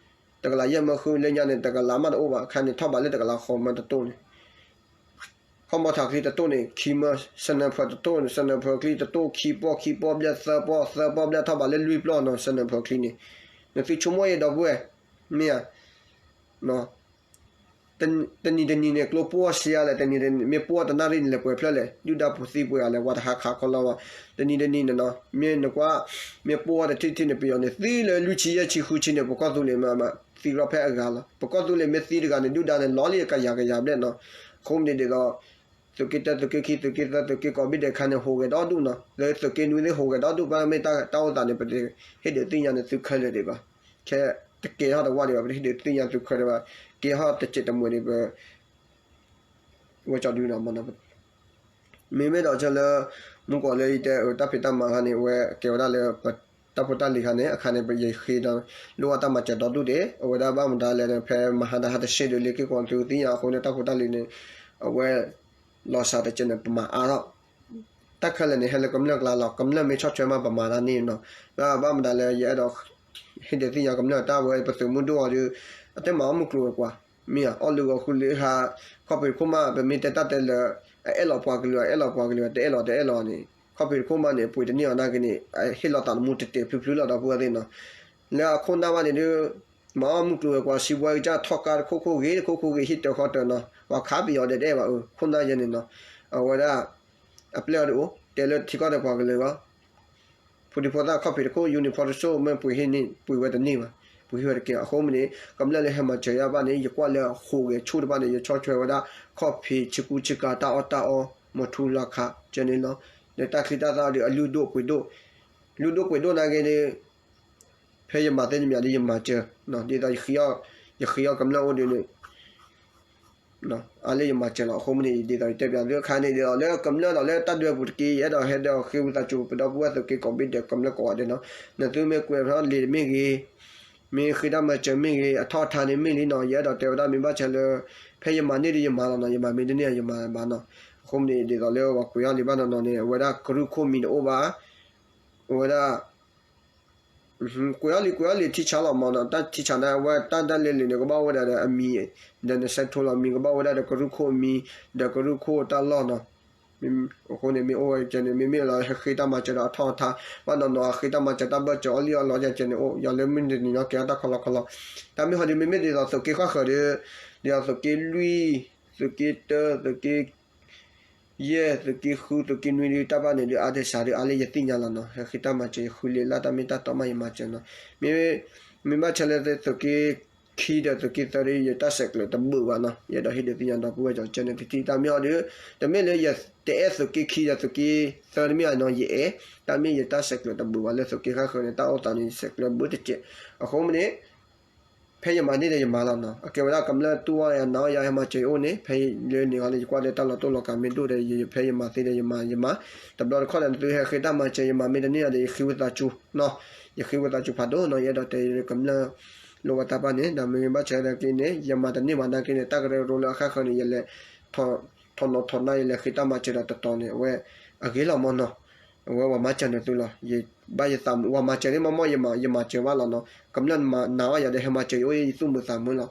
တကလးယဲၢ်မၢဃု, လၢညါန့ၣ် တကလးမးတအိၣ်ဘၣ်, ခါန့ၣ် ထီၣ်ဘးလၢတကလးဃီမၢတတိၢ်န့ၣ် ခီမီထးချံတတိၢ်န့ၣ် ခံမၢ, စနၢၤဖၢတတိၢ်န့ၣ် စနၢၤဖၢချံတတိၢ် ခံပီၢ်, ခံပီၢ်ဘျဲၣ်သၢပီၢ်, သၢပီၢ်ဘျဲၣ်ထီၣ်ဘးလၢလွံၢ်ပီၢ်နီၤ, စနၢၤဖၢချံန့ၣ်, နသုဆိကမိၣ်အံၤဒီပုၢ်ဝဲၢ်, မ့ၢ်ဧါ တနံၤတနံၤန့ၣ် ကျိပိၢ်အီၤစှၤလဲၣ်, တနံၤတနံၤ မ့ၢ်ပိၢ်အီၤတနၣ်ရံၣ်န့ၣ် လဲၤပှဲၤဖျၢၣ်လဲၣ်, ဒုၣ်ဒါပူၤသံပှဲၤဂၤလဲၣ်, ဝဲတဟးခးခီလီၤဘၣ်, တနံၤတနံၤန့ၣ်နီၤ, မ့ၢ်နကွၢ်, မ့ၢ်ပိၢ်အီၤတထံၣ်တထံၣ်န့ၣ် ပယီၤန့ၣ် သံလၢလွံၢ်ဆံယဲၢ်ဆံဃုဆံန့ၣ် ပကီၢ်သူလ့ၤမး သံရီၣ်ဖဲအဂၤလီၤ, ပကီၢ်သူလ့ၤမ့ၢ်သံတဂၤန့ၣ် ဒုၣ်ဒါန့ၣ် လီၤလံအကယၤကယၤဘျဲၣ်နီၤ, အဃိန့ၣ်ဒ်သိး သုးက့တၢ သုးက့ခံ သုးက့သၢ သုးက့ကိးဘ့ၣ်ဒဲးခါန့ၣ် ဟူးဂဲၤဒီဒူၣ်နီၤ, လၢသုးက့နွံသ့ၣ်ဟူးဂဲၤဒီဒူၣ် ဘၣ်မ့ၢ်တၢ်အိၣ်သးန့ၣ် ပတဟ့ၣ်ဒုးသ့ၣ်ညါန့ၣ် သုခဲလၢာ်ဒံးဘၣ်, ခဲတကဲထီၣ်တဝၢ်ဒံးဘၣ် ပတဟ့ၣ်ဒုးသ့ၣ်ညါသုခဲလၢာ်ဘၣ်, ကဲထီၣ်တစဲးတမှဲၤန့ၣ် ပ ဝဲကၠီဒုနီၤ, မ့မ့ၢ်ဒီးလၢ မူကီၢ်လၢယတဲအတၢ်ဖံးတၢ်မၤခါန့ၣ် အဝဲကဲဝဲဒၣ်လၢ ပတၢ်ဖိတၢ်လံၤခါန့ၣ် အခါန့ၣ် ပယဃ့ဒီး လိၣ်ဘၣ်တၢ်မၤစၢၤဒီဒူၣ်ဒံး, အဝဲဒၣ်ဘၣ်မတၤလဲၣ်န့ၣ် ဖဲမဟါတဟါတဆ့ဒုးလၢက့ၤကွီၤသုးသ့ၣ်ညါအဃိန့ၣ် တၢ်ဖိတၢ်လံၤန့ၣ် အဝဲ လီၤစှၤတကဲန့ၣ် ပမၤအါထီၣ် တၢ်ခဲလၢာ်န့ၣ် ဟဲလၢကမျၢၢ်ကျါလီၤ, ကမျၢၢ်မ့ၢ်ဆီၣ်ထွဲမး ပမၤတၢ်န့ၣ်နီၤ, ဘၣ်မတၤလၢယအဲၣ်ဒိး ဟ့ၣ်ဒုးသ့ၣ်ညါကမျၢၢ်တၢ်ဝဲ ပသုးမုၢ်ဒိၣ်အီၤဒီး အတမၤအီၣ်မုၢ်ကျိၤဝဲၤကွာ်, မ့ၢ်ဧါ, အီၣ်လုၢ်ဂီၤဃုလၢဟါ, ခီၣ်ဖံးတခိၣ်မး ပမ့ၢ်တဲတၢ်တဲလၢ အအဲၣ်လီၤပှၤကလုာ် အအဲၣ်လီၤပှၤကလုာ် တအဲၣ်လီၤတအဲၣ်လီၤန့ၣ် ခီၣ်ဖံးတခိၣ်မးန့ၣ် ပှ့ၤတန့ၢ်အီၤနာ်က့န့ၣ် ဟ့ၣ်လီၤသးသမူတတဲာ်ဖျုးဖျုးလီၤ ဒီပုၢ်ဝဲၢ်သ့ၣ်နီၤ, လၢအခိၣ်နၢ်ဘၣ်န့ၣ်ဒုး မၤအီၣ်မုၢ်ကျိၤဝဲၤကွာ် စံးဘှီကစၢ်ထီၣ်ကါတခိၣ်ခိၣ်ဂ့ၤ တခိၣ်ခိၣ်ဂ့ၤ ဟံၣ်တၢၤဃီတၢၤနီၤ, ပှၤခးပယီၤဒဲးဒဲးဘၣ်အၢ ခိၣ်နၢ်ယဲန့ၣ်နီၤ, အဝဲဒၣ် အပျဲၢ်အီၤဒုးအိၣ် တဲလၢထံကီၢ်ဒီးပှၤကလုာ်ဂီၢ် ဖိဒံဖိသၣ်ခီၣ်ဖံးတခိၣ် ယူနံၣ်ဖီတစိၢ် မ့ၢ်ပှ့ၤဟ့ၣ်န့ၣ် ပှ့ၤဝဲတန့ၢ်ဘၣ်, ပှ့ၤဟ့ၣ်ဝဲတကဲ အဃိမ့ၢ်န့ၣ် ကမျၢၢ်လၢဟဲမၤစၢၤယၤဘၣ်န့ၣ် ယကွၢ်လၢဟူးဂဲၤဆူၣ်တဖၣ်န့ၣ် ယဆီၣ်ထွဲဝဲဒၣ် ခီၣ်ဖံးဆ့ကူဆ့ကၤ တၢ်အီၣ်တၢ်အီ မီၤထူလီၤခး ကဲန့ၣ်လီၤ, ဒီးတၢ်ချံတၢ်သၣ်ဒီး အလုၢ်ဒိၣ်ပှ့ၤဒိၣ်, လုၢ်ဒိၣ်ပှ့ၤဒိၣ်နာ်က့န့ၣ် ဖဲယမၤသ့န့ၣ်မးဒီးယမၤစၢၤ, ဒ်သိး ယဃ့အီၣ်ကမျၢၢ်အိၣ်ဒုးန့ၣ် အါလၢယမၤစၢၤလီၤ, အဃိမ့ၢ်န့ၣ် ဒ်သိးယတဲပၠးသုအခါန့ၣ် ဒ်သိးလၢကမျၢၢ်ဒီးလၢတၢ်ဒွဲၣ်ပူၤတက့ၢ် ယအဲၣ်ဒိးဟဲဒီးဃ့ဝံသးစူၤ ပဒီပုၢ်ဝဲၢ်သုးက့ကိးဘ့ၣ်ဒဲး ကမျၢၢ်ကိးဂၤဒဲးနီၤ, နသုမ့ၢ်ကွဲးထီၣ်လံာ်တမ့ၢ်ဂ့ၤ, မ့ၢ်ဃ့တၢ်မၤစၢၤမ့ၢ်ဂ့ၤ အထီၣ်အထါန့ၣ်မ့ၢ်လံနီၤ, ယအဲၣ်ဒိးတဲဝဲဒၣ် မ့ၢ်ဘၣ်ဆၣ်လၢ ဖဲယမၤန့ၢ်ဒီးယမၤလီၤနီၤ, ယမၤမ့ၢ်တန့ၢ်ယမၤဘၣ်နီၤ. အဃိန့ၣ် ဒ်သိးလၢပှၤကွဲးအီၤလံာ်ဘၣ်နီၤနီၤန့ၣ် အဝဲဒၣ်ကရူၢ်ခိၣ်မံၤတအိၣ်ဘၣ်, အဝဲဒၣ် ကွဲးအီၤလံာ် ကွဲးအီၤလံာ်ထံဆးလီၤမးနီၤ, တၢ်ထံဆးန့ၣ် အဝဲတၢ်ဒၣ်လဲာ်လံာ်န့ၣ် ကဘၣ်အိၣ်ဝဲဒၣ်ဒီးအမံၤ, ဒီးနဆဲးထိလီၤမံၤ ကဘၣ်အိၣ်ဝဲဒၣ်ဒီးကရူၢ်ခိၣ်မံၤ ဒီးကရူၢ်ခိၣ်တၢ်လီၢ်နီၤ. အဃိန့ၣ် မ့ၢ်အိၣ်ဝဲကဲန့ၣ် မ့မ့ၢ်လီၤ ဟဲဃ့တၢ်မၤစၢၤဒီးအထီၣ်အထါ, ဘၣ်နီၤနီၤ အဃ့တၢ်မၤစၢၤတၢ်ဘၢၣ်စၢၤအီၣ်လံၣ်အီၣ်လီကဲန့ၣ်အိၣ်, ယီၤလၢမုၢ်တနံၤနီၤ ကဲအီၣ်တၢ်ခီလီခီလီ. တၢ်မ့ၢ်ဟီဒုး မ့မ့ၢ်ဒ်သိးသုးက့ဃၣ်ဃၢၤဒီး ဒ်သိးသုးက့လွံၢ်, သုးက့တၢ, သုးက့ ယဲၢ်, သုးက့ဃု, သုးက့နွံဒုး တၢ်ဘၣ်န့ၣ်ဒုး အါဒဲးစးဒုး အါလၢယသ့ၣ်ညါလီၤနီၤ, ဟဲဃ့တၢ်မၤစၢၤ ယဃုလံာ်လၢ် တၢ်မ့ၢ်တၢ်တီမး ယမၤစၢၤနီၤ. မ့မ့ၢ်ဘၣ်ဆၣ်လၢသုးက့ခံဒီးသုးက့သၢဒုး ယတၢ်ဆဲးကျၢးတဘၣ်ဘၣ်နီၤ, ယအဲၣ်ဒိးဟ့ၣ်ဒုးသ့ၣ်ညါဒီပုၢ်ဝဲၢ်ကီးကဲန့ၣ် တထံၣ်တၢ်မ့ၢ်ဟီဒုး, တမ့ၢ်လၢယတအဲၣ်သုးက့ခံဒီးသုးက့သၢတမ့ၢ်နီၤ, ယအဲၣ်, တၢ်မ့ၢ်ယတၢ်ဆဲးကျၢးတဘၣ်ဘၣ်လၢသုးက့ဃၣ်ဃၢၤန့ၣ် တၢ်အိၣ်သးန့ၣ် ယဆဲးကျၢးဘၣ်တကဲး. အဃိမ့ၢ်န့ၣ် ဖဲယမၤန့ၢ်ဒီးယမၤလီၤနီၤ, အကဲဝဲဒၣ်ကမျၢၢ်တူၢ်အီၣ်ယၤနာ်အီၣ်ယၤ ဟဲမၤစၢၤယအိၣ်န့ၣ် ဖဲလၢန့ၣ်ဟီလၢယကွၢ်လၢတၢ်လီၤတိၢ်လီၤကးမ့ၢ်ဒိၣ်ဒီး ယဖဲယမၤသ့ဒီးယမၤ ယမၤ, တဘျီတခီၣ်ဒီး နသုဟဲဃ့တၢ်မၤစၢၤ ယမၤမ့ၢ်တန့ၢ်ဒီး ယဃ့ဝံသးစူၤနီၤ, ယဃ့ဝံသးစူၤဖးဒိၣ်နီၤ, ယအဲၣ်ဒိးတဲကမျၢၢ်လိၣ်ဘၣ်တၢ်ဘၣ်န့ၣ် ဒီးမ့ၢ်ဘၣ်ဆၣ်နာ်က့န့ၣ် ယမၤတန့ၢ်ဘၣ်နာ်က့န့ၣ် တၢ်ကရၢကရိလၢအဃၣ်ဃၢၤန့ၣ် ယလဲၤ ထီၣ်နီၤထီၣ်နၢ် ယလဲၤဃ့တၢ်မၤစၢၤဒီးတတီၤန့ၣ် အဝဲအဂ့ၤလီၤမးနီၤ. အဝဲပှၤမၤစၢၤနသုလီၤ, ယဘၣ်ယသးမုာ် ပှၤမၤစၢၤန့ၣ်မ့ၢ်မ့ၢ် ယမၤစၢၤဘၣ်လီၤနီၤ, ကမျၢၢ်နာ်အီၣ်ယၤဒီး ဟဲမၤစၢၤယအိၣ် ယသူၣ်မုာ်သးမုာ်လီၤ.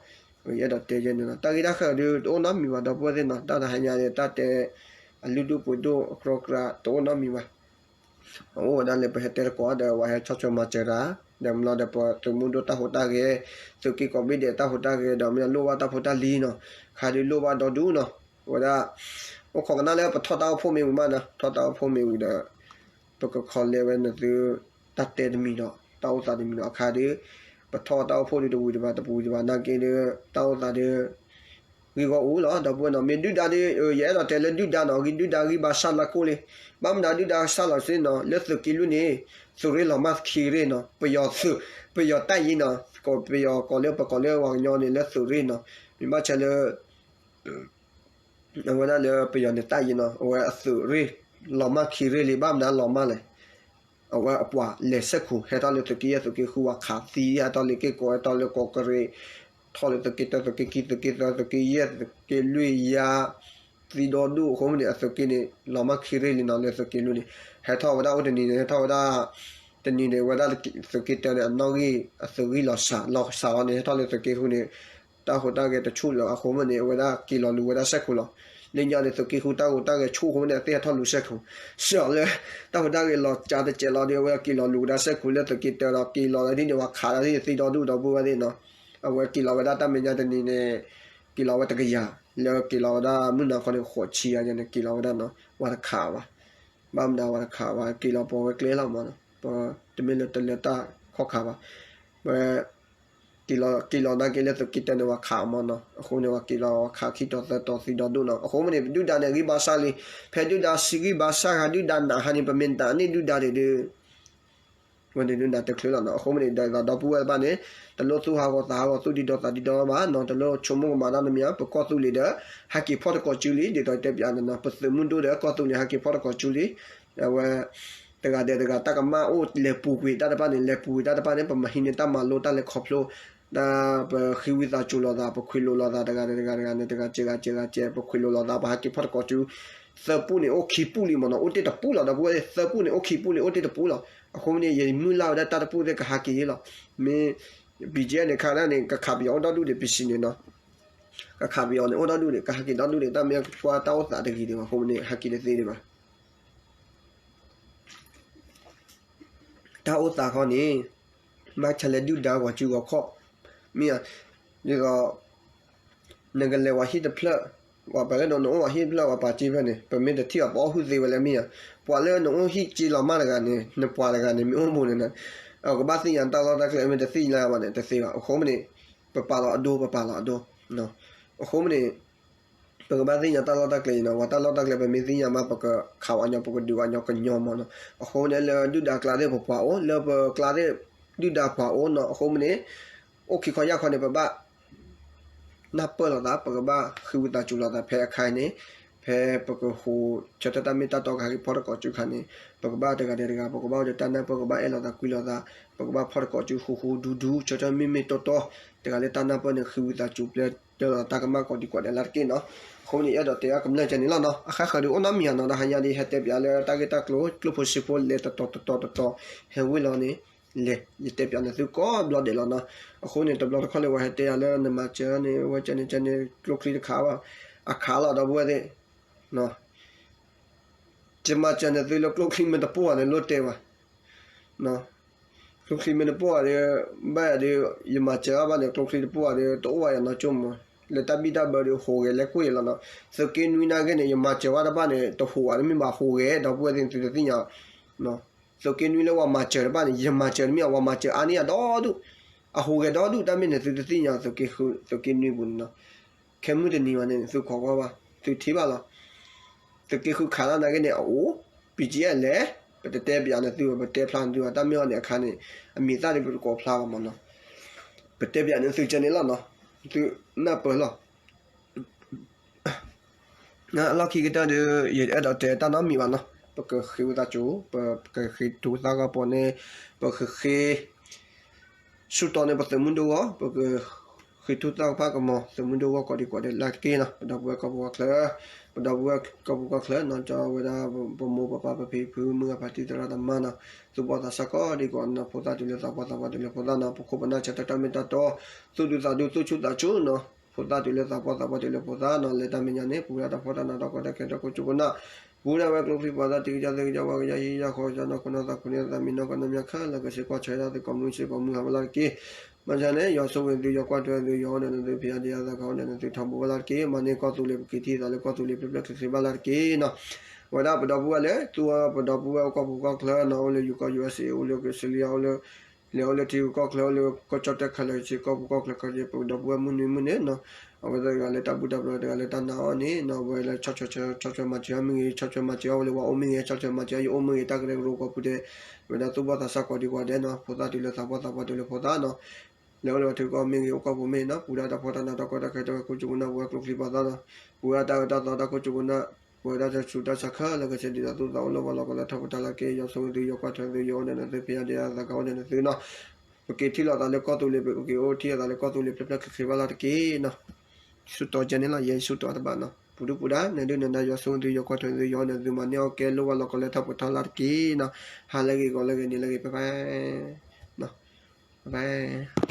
ယအဲၣ်ဒိးတဲယဲန့ၣ်လီၤ, တၢ်ဂ့ၢ်တၢ်ဃၢၤဒုး တအိၣ်နီတမံၤဘၣ် ဒီပုၢ်ဝဲၢ်သ့ၣ်နီၤ, တၢ်တဟါညါန့ၣ် တၢ်တဲအလုၢ်ဒိၣ်ပှ့ၤဒိၣ်အကြီကြး တအိၣ်နီတမံၤဘၣ်. အအိၣ်ဝဲဒၣ်လၢပဟဲတဲသကိးဒီး ပှၤဟဲဆီၣ်ထွဲမၤစၢၤတၢ်, ဒီးမ့ၢ်လီၤဒီး ပသုးမုၢ်ဒိၣ်တၢ်ဟူးတၢ်ဂဲၤ, သုးက့ကိးဘ့ၣ်ဒဲးတၢ်ဟူးတၢ်ဂဲၤ ဒီးမ့ၢ်လိၣ်ဘၣ်တၢ်ဖိတၢ်လံၤနီၤ, ခါဒုးလိၣ်ဘၣ်ဒီဒူၣ်နီၤ, အဝဲဒၣ် အိၣ်ခိးကနၣ်လၢပထီၣ်တၢ်အိၣ်ဖှိၣ်မ့ၢ်ဝံၤမးနီၤ, ထီၣ်တၢ်အိၣ်ဖှိၣ်မ့ၢ်ဝံၤဒီး ပကခီလဲဝဲနသု တၢ်တဲတမံၤဒီး တၢ်အိၣ်သးတမံၤဒီး အခါဒုး ပထီၣ်တၢ်အိၣ်ဖှိၣ်ဒုး တဝံၤတဘၣ် တပူၤတဘၣ်နာ်က့ဒုး တၢ်အိၣ်သးဒုး ဂ့ၢ်ဂီၢ်အူလီၤ ဒီပုၢ်ဝဲၢ်နီၤ, မ့ၢ်ဒုၣ်ဒါဒုး ယအဲၣ်ဒိးတဲလၢဒုၣ်ဒါနီၤ, ဂံၢ်ဒုၣ်ဒါဂံၢ်ဘါစၢ်လၢကိၣ်လံ, ဘၣ်မနုၤဒုၣ်ဒါစၢ်လီၤစ့ၢ်နီၤ, လၢသုးက့လွံၢ်န့ၣ် သုးရ့ၣ်လီၤမၢ်ခံရ့ၣ်နီၤ, ပယီၤသုး ပယီၤတၢ်ယံၤနီၤ, ပယီၤကိးလၢပကိးလၢပှၤကညီန့ၣ် လၢသုးရ့ၣ်နီၤ, မ့ၢ်ဘၣ်ဆၣ်လၢ အဝဲဒၣ်လၢပယီၤန့ၣ်တၢ်ယံၤနီၤ, အဝဲအသုးရ့ၣ် လီၤမၢ်ခံရ့ၣ်လံ, ဘၣ်မနုၤလီၤမၢ်လဲၣ်, အဝဲအပှၤလဲၤဆဲးခိၣ် ဟဲထီၣ်လၢသုးက့ယဲၢ်သုးက့ဃုဝဲခးသံ, ဟဲထီၣ်လၢက့ၢ်ကီး ဟဲထီၣ်လၢကီးကရ့း, ထီၣ်လၢသုးက့တၢ သုးက့ခံ သုးက့သၢ သုးက့ယဲၢ် သုးက့လွံၢ်ယါ သံဒီဒူၣ်အဃိမ့ၢ်န့ၣ် အသုးက့န့ၣ် လီၤမၢ်ခံရ့ၣ်လံနီၤ, လၢသုးက့လွံၢ်န့ၣ် ဟဲထီၣ်ဝဲဒၣ်အိၣ်တနံၤန့ၣ် ဟဲထီၣ်ဝဲဒၣ် တနံၤန့ၣ် အဝဲဒၣ်သုးက့တၢန့ၣ် အနီၣ်ဂံၢ်အသုးဂံၢ်လီၤစှၤ လီၤစှၤလီၤန့ၣ် ဟဲထီၣ်လၢသုးက့ဃုန့ၣ် တၢ်ဟူးတၢ်ဂဲၤတဆူၣ်လၢၤအဃိမ့ၢ်န့ၣ် အဝဲဒၣ်က့ၤလီၤလူၤဝဲဒၣ်စဲးခိၣ်လီၤ. လၢညါန့ၣ် သုးက့ဃုတၢ်ဟူးတၢ်ဂဲၤဆူၣ်အဃိမ့ၢ်န့ၣ် အသ့ၣ်ဟဲထီၣ်လူၤစဲးခိၣ်, စှၤလၢ တၢ်ဟူးတၢ်ဂဲၤလီၤကၢတစဲးလီၤဒီး အဝဲက့ၤလီၤလူၤဝဲဒၣ်စဲးခိၣ်လၢသုးက့တၢဒီး က့ၤလီၤလၢဒ်န့ၣ် ပှၤခးလီၤဒ်န့ၣ်သံဒီဒူၣ်ဒီပုၢ်ဝဲၢ်သ့ၣ်နီၤ, အဝဲက့ၤလီၤဝဲဒၣ်တၢ်မဲာ်ညါတနံၤန့ၣ် က့ၤလီၤဝဲတကယၤ, လၢက့ၤလီၤဝဲဒၣ်မုၢ်နၤခီန့ၣ် ဃိးဆံယါန့ၣ် က့ၤလီၤဝဲဒၣ်နီၤ, ဝဲတခးဘၣ် ဘၣ်မနုၤဝဲတခးဘၣ် က့ၤလီၤပိာ်ဝဲကျဲလီၤမးနီၤ, ပတမ့ၢ်လၢတလၢတၢ်ခီၣ်ခါဘၣ်, ဝဲ က့ၤလီၤ က့ၤလီၤနာ်က့လၢသုးက့တၢန့ၣ် ဝဲခးအီၤမးနီၤ, အဃိန့ၣ် ဝဲက့ၤလီၤဝဲခးခံတီၤသၢတီၤသံဒီဒူၣ်နီၤ, အဃိမ့ၢ်န့ၣ် ဒုၣ်ဒါန့ၣ် ဂံၢ်ဘါစၢ်လံ, ဖဲဒုၣ်ဒါစံးဂံၢ်ဘါစၢ်ဂၤ ဒုၣ်ဒါနာ်ဟါန့ၣ် ပမ့ၢ်နာ်န့ၢ်ဒုၣ်ဒါဒံးဒုး ဝဲန့ၣ်ဒုးနၤတချုးလီၤနီၤ, အဃိမ့ၢ်န့ၣ် ဒီးဒီပုၢ်ဝဲၢ်တဖၣ်န့ၣ် တလိၣ်သူၣ်ဟးဂီၤသးဟးဂီၤသူၣ်ဒံဒီသးဒံဒီဘၣ်နီၤ, တလိၣ်ဆိကမိၣ်ကမၤတၢ်နီတမံၤဘၣ်, ပကီၢ်သူလ့ၤဒီး ဟဲက့ၤဖီၣ်တကိးစုလံ, ဒ်သိးတဲပျးန့ၣ်နီၤ, ပသုးမုၢ်ဒိၣ်ဒီးကီၢ်သူလ့ၤ ဟဲက့ၤဖီၣ်တကိးစုလံ, အဝဲ တဂၤဒီးတဂၤ တၢ်ကမၣ်အိၣ်လဲၤပူၤကွံာ်တၢ်တဖၣ်န့ၣ် လဲၤပူၤကွံာ်တၢ်တဖၣ်န့ၣ် ပမၤဟံးန့ၢ်တၢ်မၤလိတၢ်လဲၤခီဖျိ တၢ်ပဃ့ဝံသးစူၤလိာ်သး ပခွ့းလိာ်လိာ်သး တဂၤဒီးတဂၤတဂၤန့ၣ် တဂၤစဲးဂၤစဲးဂၤစဲး ပခွ့းလိာ်လိာ်သး ပဟဲက့ၤဖီၣ်တကိးစု သၢပူန့ၣ် အိၣ်ခံပူလံမ့ၢ်နီၤ, အိၣ်တ့ၢ်တပူလီၤ ဒီပုၢ်ဝဲၢ်သ့ၣ်, သၢပူန့ၣ် အိၣ်ခံပူလံ အိၣ်တ့ၢ်တပူလီၤ. အဃိမ့ၢ်န့ၣ် ယမုၢ်လၢ်ဝဲဒၣ်တၢ်တပူၣ်သ့ၣ်ကဟးက့ၤလီၤ. မ့ၢ် ဘံၣ်ကဲန့ၣ် ခါဒၣ်န့ၣ် ကခးပယီၤအိၣ်ဒီဒူၣ်ဒံး ပစံးန့ၣ်နီၤ, ကခးပယီၤန့ၣ် အိၣ်ဒီဒူၣ်ဒံး ကဟးက့ၤဒီဒူၣ်ဒံး တၢ်မ့ၢ်ကွၢ်တၢ်အိၣ်သးတဂ့ၤဒံးဘၣ် အဃိမ့ၢ်န့ၣ် ဟဲက့ၤတသ့ဒံးဘၣ်. တၢ်အိၣ်သးခီန့ၣ် ဘၣ်ဆၣ်လၢဒုၣ်ဒါဂီၤစုဂီၤခီၣ် မ့ၢ်ဧါ, ဒ်သိး နကလဲၤဝဲဟံၣ်တဖျၢၣ် ပှၤပှၤလၢနအိၣ်ဝဲဟံၣ်တဖျၢၣ် ပှၤပာ်စ့ဖျၢၣ်န့ၣ် ပမ့ၢ်တထံၣ်အီၤ ပအီၣ်ဟုၣ်သ့ဝဲလၢမ့ၢ်ဧါ, ပှၤလၢနအိၣ်ဟံၣ်စ့လီၤမၢ်တဂၤန့ၣ် နပှၤတဂၤန့ၣ် မ့ၢ်အိၣ်ဘူးန့ၣ် ကဘၣ်သ့ၣ်ညါတၢ်လီၢ်တၢ်ကျဲ မ့ၢ်တသ့ၣ်ညါဘၣ်န့ၣ် တသ့ဘၣ်. အဃိမ့ၢ်န့ၣ် ပပာ်လီၤအဒိ ပပာ်လီၤအဒိ အဃိမ့ၢ်န့ၣ် ပကဘၣ်သ့ၣ်ညါတၢ်လီၢ်တၢ်ကျဲအံၤနီၤ, ပှၤတၢ်လီၢ်တၢ်ကျဲ ပမ့ၢ်သ့ၣ်ညါမး ပကခးဝဲညီ ပကဒုးဝဲညီကညီမးနီၤ. အဃိန့ၣ် လၢဒုၣ်ဒါကျါသ့ၣ်ပပှၤအိၣ်, လၢပကျါသ့ၣ်ဒုၣ်ဒါပှၤအိၣ်နီၤ. အဃိမ့ၢ်န့ၣ် အိၣ်ခံခီယၢ်ခီန့ၣ် ပဘၣ်နၢ်ပၢၢ်လိာ်သး, ပကဘၣ်ဃ့ဝံသးစူၤလိာ်သးဖဲအခါအံၤန့ၣ်, ဖဲ ဖဲပကဟူးဆၢထၢၣ်တၢ်မ့ၢ်တၢ်တီကဟဲက့ၤဖီၣ်တကိးစုခါန့ၣ် ပကဘၣ်တဂၤဒီးတဂၤ ပကဘၣ်အိၣ်ဒီးတၢ်နၢ်ပၢၢ် ကဘၣ်အဲၣ်လိာ်သးကွံလိာ်သး ပကဘၣ်ဖီၣ်တကိးစုဃူဃူဒူဒူ ဆၢထၢၣ်မ့မ့ၢ်တီတီ တဂၤလၢတၢ်နၢ်ပၢၢ်န့ၣ် ဃ့ဝံသးစူၤပျဲတၢ်လီၤ တၢ်ကမၣ်ကိးဒံးကိးဒဲးလၢ်တက့ၢ်နီၤ. အဃိန့ၣ် ယအဲၣ်ဒိးတဲအကမျၢၢ်ကဲန့ၣ်လီၤနီၤ. အဃၣ်ဃၢၤဒုးအိၣ်နီတမံၤဧါနီၤ ဒီးဟါညါဒ်ဟဲတဲပၠးလၢတၢ်ဂ့ၢ်တၢ်ကျိၤ ကျိဖိစ့ဖိလဲၤတတီၤတတီၤတတီၤ ဟဲဝ့ၢ်လီၤန့ၣ် လဲၤ ယတဲပၠးနသုကိးဘျီဒဲးလီၤနီၤ. အဃိန့ၣ် တဘျီတခီၣ်လၢပှၤဟဲတဲယၤလၢနမၤစၢၤန့ၣ် ဝဲကဲန့ၣ်ကဲန့ၣ် ကျိချံတခးဘၣ် အခးလီၤ ဒီပုၢ်ဝဲၢ်သ့ၣ် ယမၤစၢၤနသုလၢကျိချံမ့ၢ်တပိၢ်ဘၣ်န့ၣ် လိၣ်တဲဘၣ် ကျိချံမ့ၢ်တပိၢ်ဘၣ်ဒီး ဘၣ်ယၤဒီး ယမၤစၢၤဘၣ်န့ၣ် ကျိချံတပိၢ်ဘၣ်ဒီး တအိၣ်ဘၣ်ယၤနီၢ်ကၠိမး လၢတၢ်ဘံၣ်တၢ်ဘၢဒီး ဟူးဂဲၤလဲၤကွံာ်လီၤနီၤ. သုးက့နွံနာ်က့န့ၣ် ယမၤစၢၤဘၣ်တဘၣ်န့ၣ် တဟူးဘၣ်တမ့ၢ်ဘၣ် ဟူးဂဲၤ ဒီပုၢ်ဝဲၢ်သ့ၣ် သုတသ့ၣ်ညါ သုးက့နွံလၢပှၤမၤစၢၤတဘၣ်န့ၣ် ယမၤစၢၤတမ့ၢ် ပှၤမၤစၢၤအါန့ၢ်ယၤဒီဒူၣ် အဟူးဂဲၤဒီဒူၣ် တၢ်မ့ၢ်န့ၣ် သုတသ့ၣ်ညါ သုးက့နွံပူၤန့ၣ်နီၤ. ခဲမုၢ်တနံၤဘၣ်န့ၣ် သုခိးကွၢ်ဘၣ် သုထံၣ်ဘၣ်လီၤ. သုးက့ဃုခးလီၤနာ်က့န့ၣ် အအိၣ် ပံကဲလဲၣ် ပတတဲပၠးနသုဘၣ် ပတဲဖျါနသုဘၣ် တၢ်မ့ၢ်အီၤန့ၣ်အခါန့ၣ် အမံၤသၣ်ဒ်ပတကိးဖျါဘၣ်မးနီၤ. ပတဲပၠးနသုကဲန့ၣ်လီၤနီၤ. သုနၢ်ပၢၢ်လီၤ. အလီၢ်ခံကတၢၢ်ဒီး ယအဲၣ်ဒိးတဲတၢ်နီတမံၤဘၣ်နီၤ. ပကဃ့ဝံသးစူၤ ပကဃ့ထူသၣ်ဂီၢ်ပီန့ၣ် ပကဃ့ ဆူၣ်တီန့ၣ် ပသုးမုၢ်ဒိၣ်ဂီၢ် ပကဃ့ထူသၣ်ကဖၣ်ကမီၤ သုးမုၢ်ဒိၣ်ဂီၢ်ကိးဒံးကိးဒဲးလၢ်တက့ၢ်နီၤ. ပဒီပုၢ်ဝဲၢ်ကီၢ်ပူၤကီၢ်ချၢ ပဒီပုၢ်ဝဲၢ်ကီၢ်ပူၤကီၢ်ချၢနီၤ ကၠီဝဲဒၣ် ပမိၢ်ပပၢ်ပဖံပဖု မုၢ်ဂၤဖါတံၢ်သရၣ်သမါနီၤ သူၣ်ဘီၣ်သးစၢ်ကိးဒံးကိးနီၤ ဖိသၣ်တုၤလၢသးပှၢ်သးပှၢ်တုၤလၢဖိသၣ်နီၤ ပခိၣ်ပနၢ်ဆၢထၢၣ်တၢ်မ့ၢ်တၢ်တီ သူၣ်ဒူသးဒူသူၣ်ဆူၣ်သးဆူၣ်နီၤ ဖိသၣ်တုၤလၢသးပှၢ်သးပှၢ်တုၤလၢဖိသၣ်နီၤ လၢတၢ်မဲာ်ညါန့ၣ် ပဝဲဒၣ်တၢ်ဖှီၣ်တၢ်နးတၢ်ကီတၢ်ခဲတၢ်ခိၣ်ကၠူကနၣ် ပဝဲဒၣ်ဝဲကျိချံပှၤသၣ်တံၢ်ကစၢ်သ့ၣ်ကစၢ်ဝါကစၢ်ဟံၣ်ကစၢ်ဃီကစၢ်နီၢ်ခိနီၢ်သး ခိၣ်နၢ်သးမံနီၢ်ကီၢ်နီၢ်မၠၢ်ခဲလၢာ်ကဆ့ကွၢ်ဆၢဒၣ်သုကိးမုၢ်ဆ့ကိးမုၢ်ဟါဝဲလၢ်တက့ၢ်. မၤစၢၤန့ၣ် ယွၤဆိၣ်ဂ့ၤသု ယွၤကွၢ်ထွဲသု ယွၤအိၣ်ဒီးနသု ဖံးအါဒံးအါသးကအိၣ်ဒီးနသုထီဘိဝဲလၢ်တက့ၢ်. မၤန့ၢ်ကီၢ်သူလ့ၤပက့ၤထံၣ်သးလၢကီၢ်သူလ့ၤဖျၢၣ်ဖျၢၣ်ချ့ချ့ဘၣ်လၢ်တက့ၢ်နီၤ. ဝဲဒၣ်ပဒီပုၢ်ဝဲၢ်လၢ သူဝဲပဒီပုၢ်ဝဲၢ်အိၣ်ကီၢ်ပူၤကီၢ်ချၢနီၤ အိၣ်လၢယူၤကီၢ် ယူအက်စ့ အိၣ်လၢကစလံယါ အိၣ်လၢ လဲၤအိၣ်လၢထံဂုၤကီၢ်ချၢ အိၣ်လၢကီၢ်ကၠီၣ်တဲၣ်ခဲလၢာ်ကဆ့ကီၢ်ပူၤကီၢ်ချၢခဲက့ ပဒီပုၢ်ဝဲၢ်မုၢ်နွံမုၢ်န့ၣ်နီၤ အဝဲသ့ၣ်တဂၤလၢတၢ်ဘူၣ်တၢ်ဘျီတဂၤလၢတၢ်နာ်အီၤန့ၣ်နီၤ အဝဲလၢဆီၣ်ထွဲမၤစၢၤအီၤမ့ၢ်ဂ့ၤ ဆီၣ်ထွဲမၤစၢၤအီၤဝဲလၢပှၤအိၣ်မ့ၢ်ဂ့ၤ ဆီၣ်ထွဲမၤစၢၤအီၤယအိၣ်မ့ၢ်ဂ့ၤ တၢ်ကရၢကရိကိးပူၤဒဲး ဝဲဒၣ်သူၣ်ဘီၣ်သးစၢ်ကိးဒံးကိးဒဲးနီၤ ဖိသၣ်တုၤလၢသးပှၢ်သးပှၢ်တုၤလၢဖိသၣ်နီၤ လဲၤအိၣ်လၢပှၤထံကီၢ်မ့ၢ်ဂ့ၤ အိၣ်ကီၢ်ပူၤမ့ၢ်ဂ့ၤနီၤ ပဝဲဒၣ်တၢ်ဖှီၣ်တၢ်နးတၢ်ကီတၢ်ခဲတၢ်ခိၣ်ကၠူကနၣ် ပဝဲကျိချံပှၤသၣ်နီၤ ပဝဲဒၣ်တၢ်အၢတၢ်သီတၢ်ခိၣ်ကၠူကနၣ် ပဝဲဒၣ်တၢ်ဆူးတၢ်ဆါခဲလၢာ်ကဆ့ဒ်သိးသိးသးအိၣ်လၢပှၤလီၢ်ကီးလၢထီၣ်ပတၢ်လၢ်တက့ၢ်. ယွၤဆိၣ်ဂ့ၤသု ယွၤကွၢ်ထွဲသု ယွၤအိၣ်ဒီးနသု ဖံးအါဒံးအါသးကအိၣ်ဒီးနသုနီၤ ပက့ၤထံၣ်လိာ်သးလၢကီၢ်သူလ့ၤ ပက့ၤအိၣ်ထံၣ်အသးလၢကီၢ်သူလ့ၤဖျၢၣ်ဖျၢၣ်ချ့ချ့ဘၣ်လၢ်တက့ၢ်နီၤ ဆူၣ်တီကဲန့ၣ်လီၤ ယဲယဆူၣ်တီတဘၣ်နီၤ ပူၤဒုၣ်ပူၤဒါ နဒုၣ်နဒါ ယွၤဆိၣ်ဂ့ၤသု ယွၤကွၢ်ထွဲသု ယွၤအိၣ်ဒီးနသု မၤန့ၢ်အီၣ်ကဲလိၣ်ဘၣ်လီၢ်ကီးလၢထီၣ်ပတၢ်လၢ်တက့ၢ်နီၤ ဟါလၢဂ့ၤ ဂီၤလၢဂ့ၤ နံၤလၢဂ့ၤ bye bye နီၤ bye bye